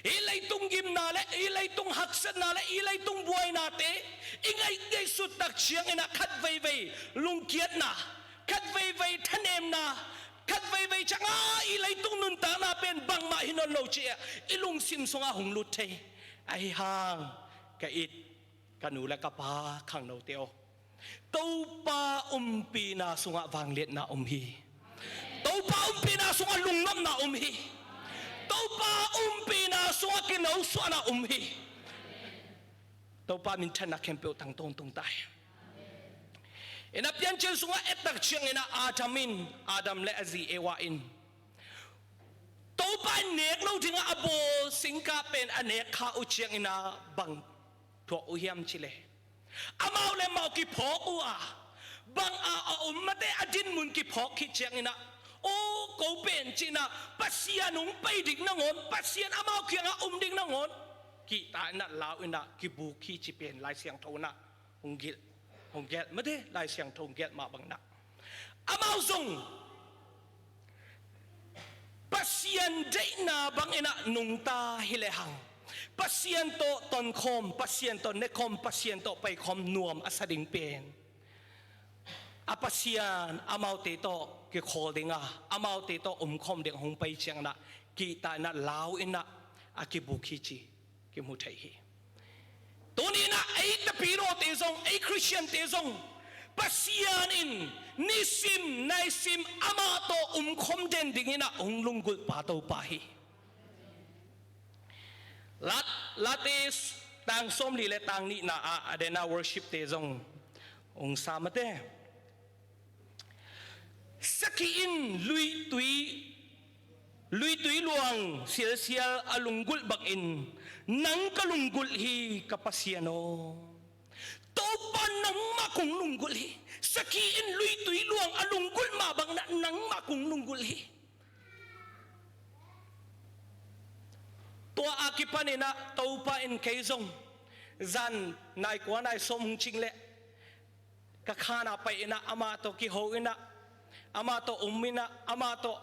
i leitung gimna le i leitung haksatna le i leitung buainate i ngaih ngaihsut tak cianginah khat veivei lungkiatna khat veivei thanemna khat veivei ciangah i leitung nuntakna pen bangmah hi nawn lo ci-ah i lungsim sungah hong lut thei ahi hang ka it ka nu le ka pa khangnote aw. Topa umpina sungah vangliatna um hi. Topa umpina sungah lungnopna um hi. Topa umpina sungah kinosuahna um hi. Topa minthanna khempeuh tang tawntung ta hi. Inah Piancil sungah ettak cianginah Adam in Adam le a zi Eva in Topa in nek lo dingah a bawl singkah pen a nek kha uh cianginah bang thuak uh hiam cileh Amau le amau kiphawk uh a, bang a a om mate a dinmun kiphawk khit cianginah, aw ko pen cinah Pasian hong pai ding nangawn, Pasian amau kiangah om ding nangawn kihta inah lau inah kibuk hi ci pen Lai Siangtho inah hong gelh, hong gelh mate, Lai Siangtho hong gelh mah banginah amau zong Pasian deihna banginah nungta hi lehang, Pasian tawh tonkhawm, Pasian tawh nekhawm, Pasian tawh paikhawm nuam a sa ding pen a Pasian amaute tawh kikhawl dinga, amaute tawh omkhawm ding hong pai cianginah kihta inah lau inah a kibuk hi ci kimu thei hi. Tuni inah ei tapilawte zong, ei Khristiante zong Pasian in nisim naisim amah tawh omkhawm den dinginah hong lunggulh pa Topa hi. Lat, Late tang sawmli le tang nihna ah a dena worshipte zong hong sa mate. Sakhi in luitui, luitui luang sialsial a lunggulh bangin nang ka lunggulh hi ka Pasian aw. Topa nangmah kong lunggulh hi. Sakhi in luitui luang a lunggulh mah bangin nangmah kong lunggulh hi. Tua a kipaninah Topa in kei zong zan nai kua nai sawm hong cing leh ka khan ah pai inah amah tawh kiho inah, amah tawh um inah, amah tawh,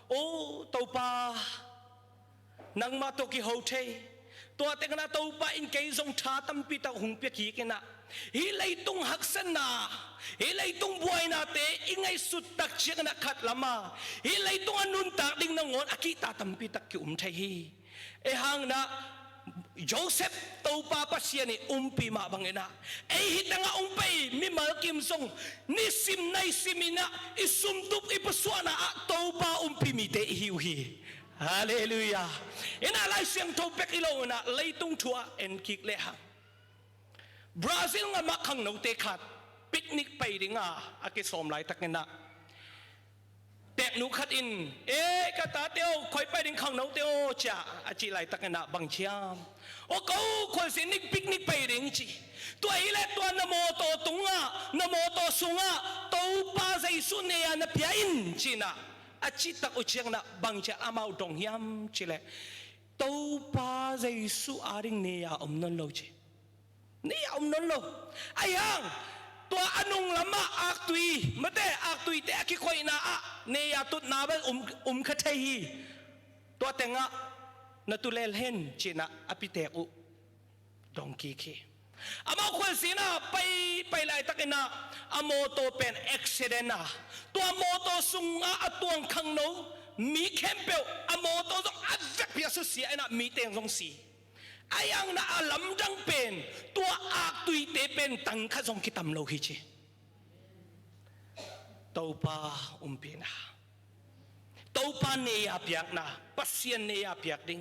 o Topa, nangmah tawh kiho thei. Tua tengah Topa in kei zong tha tampi tak hong pia kik inah, hih leitung haksatna, hih leitung buainate i ngaihsut tak cianginah khat lama hih leitung a nuntak ding nangawn a kihta tampi tak ki-um thei hi. Ei hangna Joseph Topa Pasian i umpi mah banginah ei hih tengah hong pai mimal kim zong nisim naisim inah i sumtup i pusuahna ah Topa umpi mite i hi uh hi. Halleluiah. Inah Lai Siangtho pek i lo inah leitung thu ah en kik lehang Brazil ngamah khangnote khat picnic pai dinga a kisawm laitakinah teknu khat in, e ka tate aw, khoi pai ding khangnote aw cia a cih laitakinah bang ciam, o ko khualzin nik picnic pai ding ci. Tua hileh tua na mawtaw tungah, na mawtaw sungah Topa Jesu nei-a na pia in cinah a citak uh cianginah bang cia amau dong hiam cileh Topa Jesu ading nei-a om nawn lo ci. Nei-a om nawn lo. Ahi hang tua a nung lamah aktui mate, aktuite a kikoihna ah nei-a tutna bel um, um kha thei hi. Tua tengah na tulel hen cinah a pitek uh dong kik hi. Amau khualzin ah pai, pai laitakinah a mawtaw pen accident a, tua mawtaw sungah a tuang khangno mi khempeuh a mawtaw zong a vekpi a susia inah mi teng zong si. Ahi hangin a lamdang pen tua aktuite pen tangkhat zong kitam lo hi ci. Topa umpihna, Topa nei-a piakna, Pasian nei-a piak ding,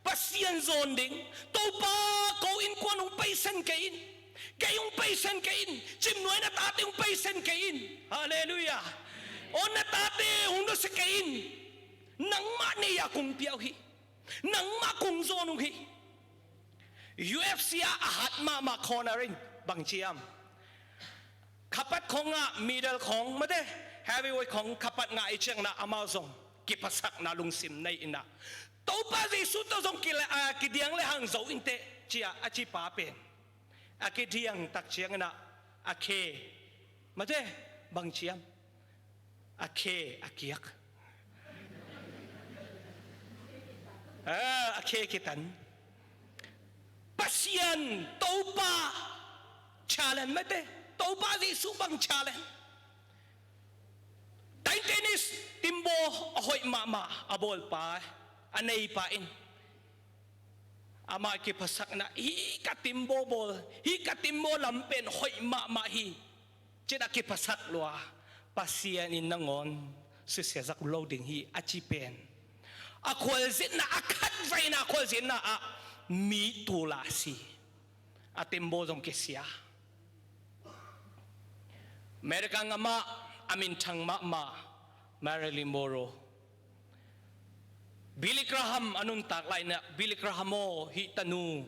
Pasian zawn ding. Topa, ko innkuan hong paisen kei in, kei hong paisen kei in, Cimnuai na tate hong paisen kei in. Halleluiah. Aw na tate hong nusia kei in. Nangmah nei-a kong pia uh hi. Nangmah kong zawn uh hi. U F C ah a hat mahmah khawng a ring bang ciam, khapat khawngah middle khawng mate, heavyweight khawng khapat ngah i ciangna amau zong kipasakna lungsim nei inah Topa Jesu tawh zong kila, a, kidiang le hang zo inteh cia a cipa pen a kidiang tak cianginah a khe mate bang ciam, a khe a kiak. Ah, a khe kitan. Pasian Topa challenge mate, Topa Jesu bang challenge. Table tennis timbaw a hoih mahmah a bawlpa, a neipa in amah kipasakna, hih ka timbaw bawl, hih ka timbaw lam pen hoih mahmah hi. Cin a kipasak lua, Pasian in nangawn susia zak lo ding hi a ci pen a khualzinna, a khatveina a khualzinna ah mi tula si, a timbaw zong kisia. America ngamah a minthang mahmah Marilyn Monroe, Billy Graham a nuntak lainah, Billy Graham aw, hih tanu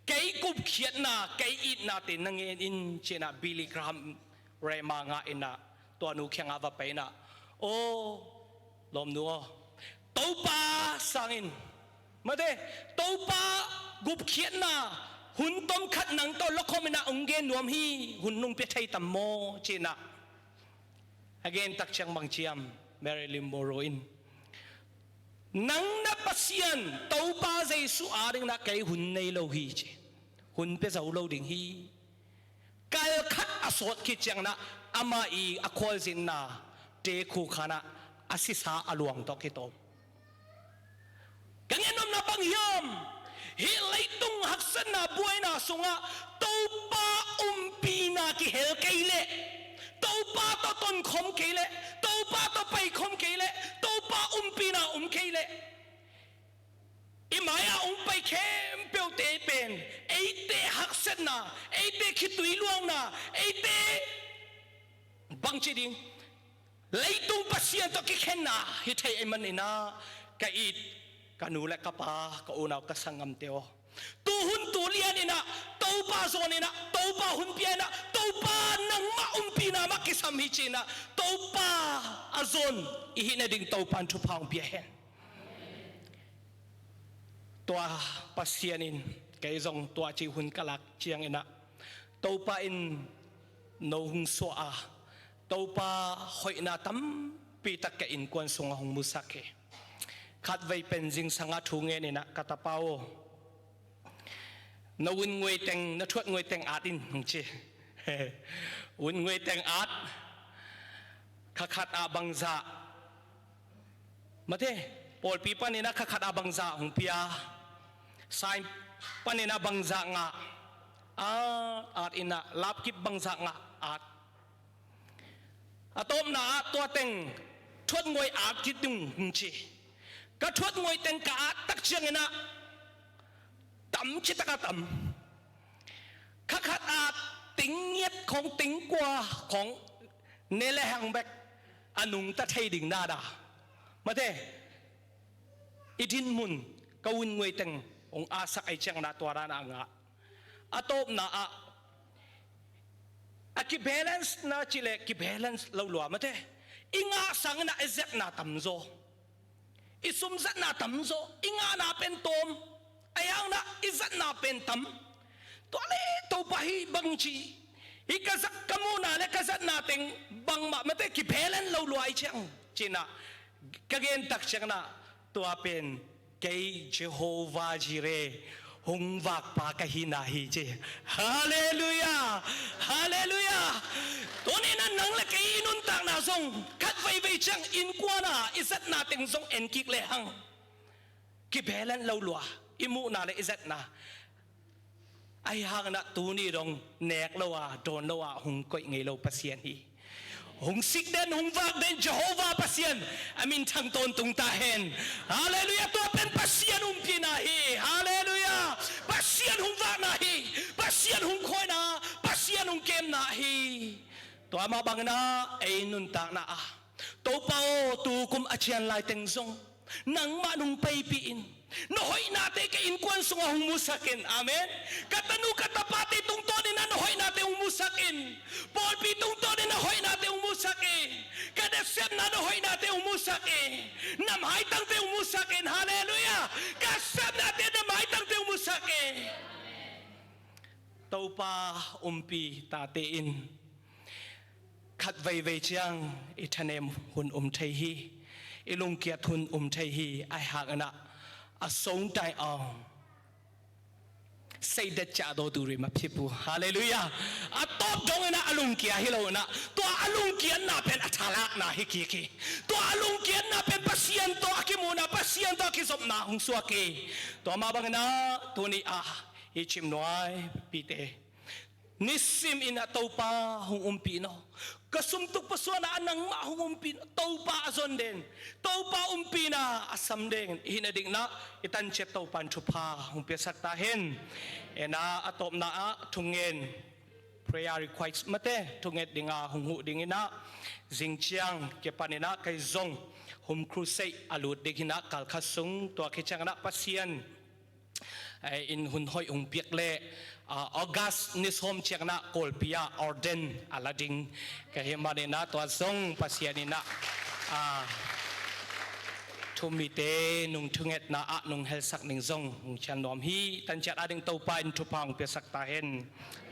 Kei gupkhiatna, kei itnate na ngen in, ci-in ah Billy Graham remah ngah in ah, tua nu kiangah va pai in ah, aw lawmnu aw, Topa sangin, mate, Topa gupkhiatna hun tomkhat nang tawh lakhawm in ah hong gen nuam hi, hun nong pia thei tam maw, ci-in ah a gen tak ciang bang ci hiam, Marilyn Monroe in, nang na Pasian Topa Jesuh adingin ah kei hun nei lo hi, ci. Hun pia zo lo ding hi. Kal khat a sawt khit ciangin ah amah i a khualzinna te khu khan ah a sisa a luang tawh kitawm. Ka ngen nuamna bang hiam? Hih leitung haksatna buaina sungah Topa umpina kihel kei leh, Topa tawh tonkhawm kei leh, Topa tawh paikhawm kei leh, Topa umpina um kei leh, i mai-ah hong pai khempeuhte pen eite haksatna, eite khitui luangna, eite bangci ding, leitung pasian tawh kikhenna hi thei ahih manin ah, ka it ka nu le ka pa, ka unau ka sanggamte aw, tuhun tulian in ah Topa zawn in ah, Topa hun pia in ah, Topa nangmah umpina mah kisam hi ci-in ah, Topa a zawn i hih nading Topa in thupha hong pia hen. Tua Pasian in kei zong tua ci hun ka lak ciangin ah, Topa in no hong suah a, Topa hoihna tampi tak ka innkuan sungah hong musak hi. Khatvei pen zingsangah thu ngen in ah, ka tapa aw, na vun nguai teng, na thuat nguai teng at in, hong ci. Vun nguai teng at, kha khat ah bangzah, mate, pawlpi panin ah kha khat ah bangzah hong pia, sai panin ah bangzah ngah, at, at in ah lapkip bangzah ngah, at. A tawpna ah tua teng thuat nguai at kik ding hong ci. Ka thuat nguai teng ka at tak ciangin ah tam citak a tam. Kha khat ah ting ngiat khawng, ting kua khawng ne le hang bek a nungta thei ding nada. Mate, i dinmun, ka vun nguai teng hong atsak ahih ciangin ah tua dan a ngah. A tawpna ah a kibalance na cih leh kibalance lo lua, mate. I ngah sangin ah i zatna tamzaw, i sum zatna tamzaw, i ngahna pen tawm, ahih hangin ah i zatna pen tam. Tua leh Topa hih bangci, hih ka zat, ka muhna le ka zatna teng bangmah, mate, kibalance lo lua ahih ciang, ci-in ah ka gen tak ciangin ah, tua pen kei Jehovah Jireh hong vakpa ka hihna hi, ci. Halleluiah! Halleluiah! Tuni-in ah nang le kei i nuntakna zong khat veivei ciang innkuan ah i zatna teng zong en kik lehang kibalance lo lua, i muhna le i zatna. Ahih hangin ah tuni dong nek lo a, dawn lo a hong koih ngei lo Pasian hi. Hong sik den, hong vak den Jehovah Pasian a minthang tawntung ta hen. Halleluiah. Tua pen Pasian umpina hi. Halleluiah. Pasian hong vakna hi. Pasian hong khawina, Pasian hong kemna hi. Tua mah bangin ah ei nuntakna ah, Topa aw, tukum a cian lai teng zong nangmah nong paipih in, na hoihnate ka innkuan sungah hong musak in. Amen. Ka tanu ka tapate tungtawnin ah na hoihnate hong musak in. Pawlpi tungtawnin na hoihnate hong musak in. Ka nasepna na hoihnate hong musak in. Na maitangte hong musak in. Halleluiah. Ka sepnate na maitangte hong musak in. Topa umpi tate in khat veivei ciang i thanem hun um thei hi, i lungkiat hun um thei hi. Ahih hangin ah a songtai aw, seidet ciah daw tu ri ma phipu. Halleluiah. A tawp dongin ah a lungkia hi lo in ah, tua a lungkiatna pen a thalakna hi kik hi. Tua a lungkiatna pen Pasian tawh a kimuhna, Pasian tawh a kizopna hong suak hi. Tua mah bangin ah tuni ah i cimnuai pite, nisim in ah Topa hong umpih in aw. Ka sumtuk pusuan ah nangmah hong umpih in aw. Topa a zon den, Topa umpihna a sam den i hih nadingin ah i tanciat Topa in thupha hong piasak ta hen. En ah a tawpna ah thungen, prayer request mate, thunget ding a hong huh dingin ah, zing ciang kipanin ah kei zong home crusade a lut ding hi in ah, kal khat sung, tua khit ciangin ah Pasian eh, in hun hoih hong piak leh, ah, August ni sawm ciangin ah Kawlpi ah ordain a la ding ka hih manin ah tua zong Pasian in ah, ah, thu-um mite nung thungetna ah nung helsak ning zong hong cial nuam hi. Tanciat ading Topa in thupha hong piasak ta hen. Amen.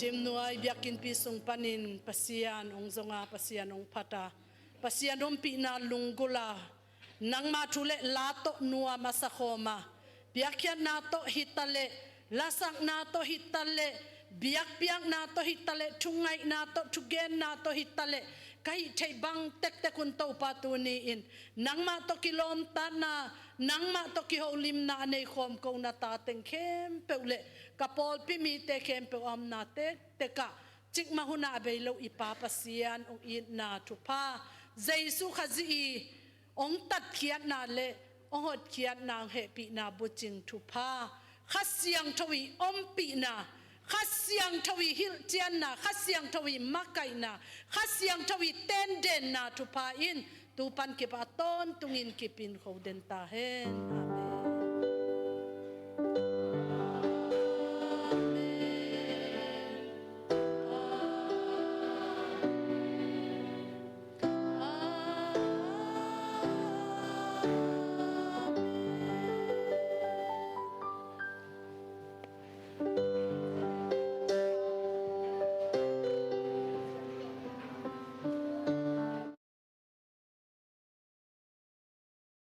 Cimnuai biakinnpi sung panin Pasian hong zong a, Pasian hong phat a, Pasian ompihna lunggulh a, nangma thu le la tawh nuam a sakhawm a, piakkhiatna tawh hi taleh, lasakna tawh hi taleh, biakpiakna tawh hi taleh, thungaihna tawh, thugenna tawh hi taleh, ka hih theih bang tektek un Topa tuni-in nangmah tawh kilawmtatna, nangmah tawh kiholimna a nei khawm ko na ta teng khempeuh le ka pawlpi mite khempeuh a omna tektek ah cikmah hunah a bei lo i Pa Pasian hong itna thupha, Jesu Khazih i hong tatkhiatna le hong hotkhiatna, hong hehpihna bucing thupha, Kha Siangtho i ompihna, Kha Siangtho i hilhcianna, Kha Siangtho i makaihna, Kha Siangtho i tendenna thupha in tu pan kipah tawntungin kipin kho den ta hen. Amen.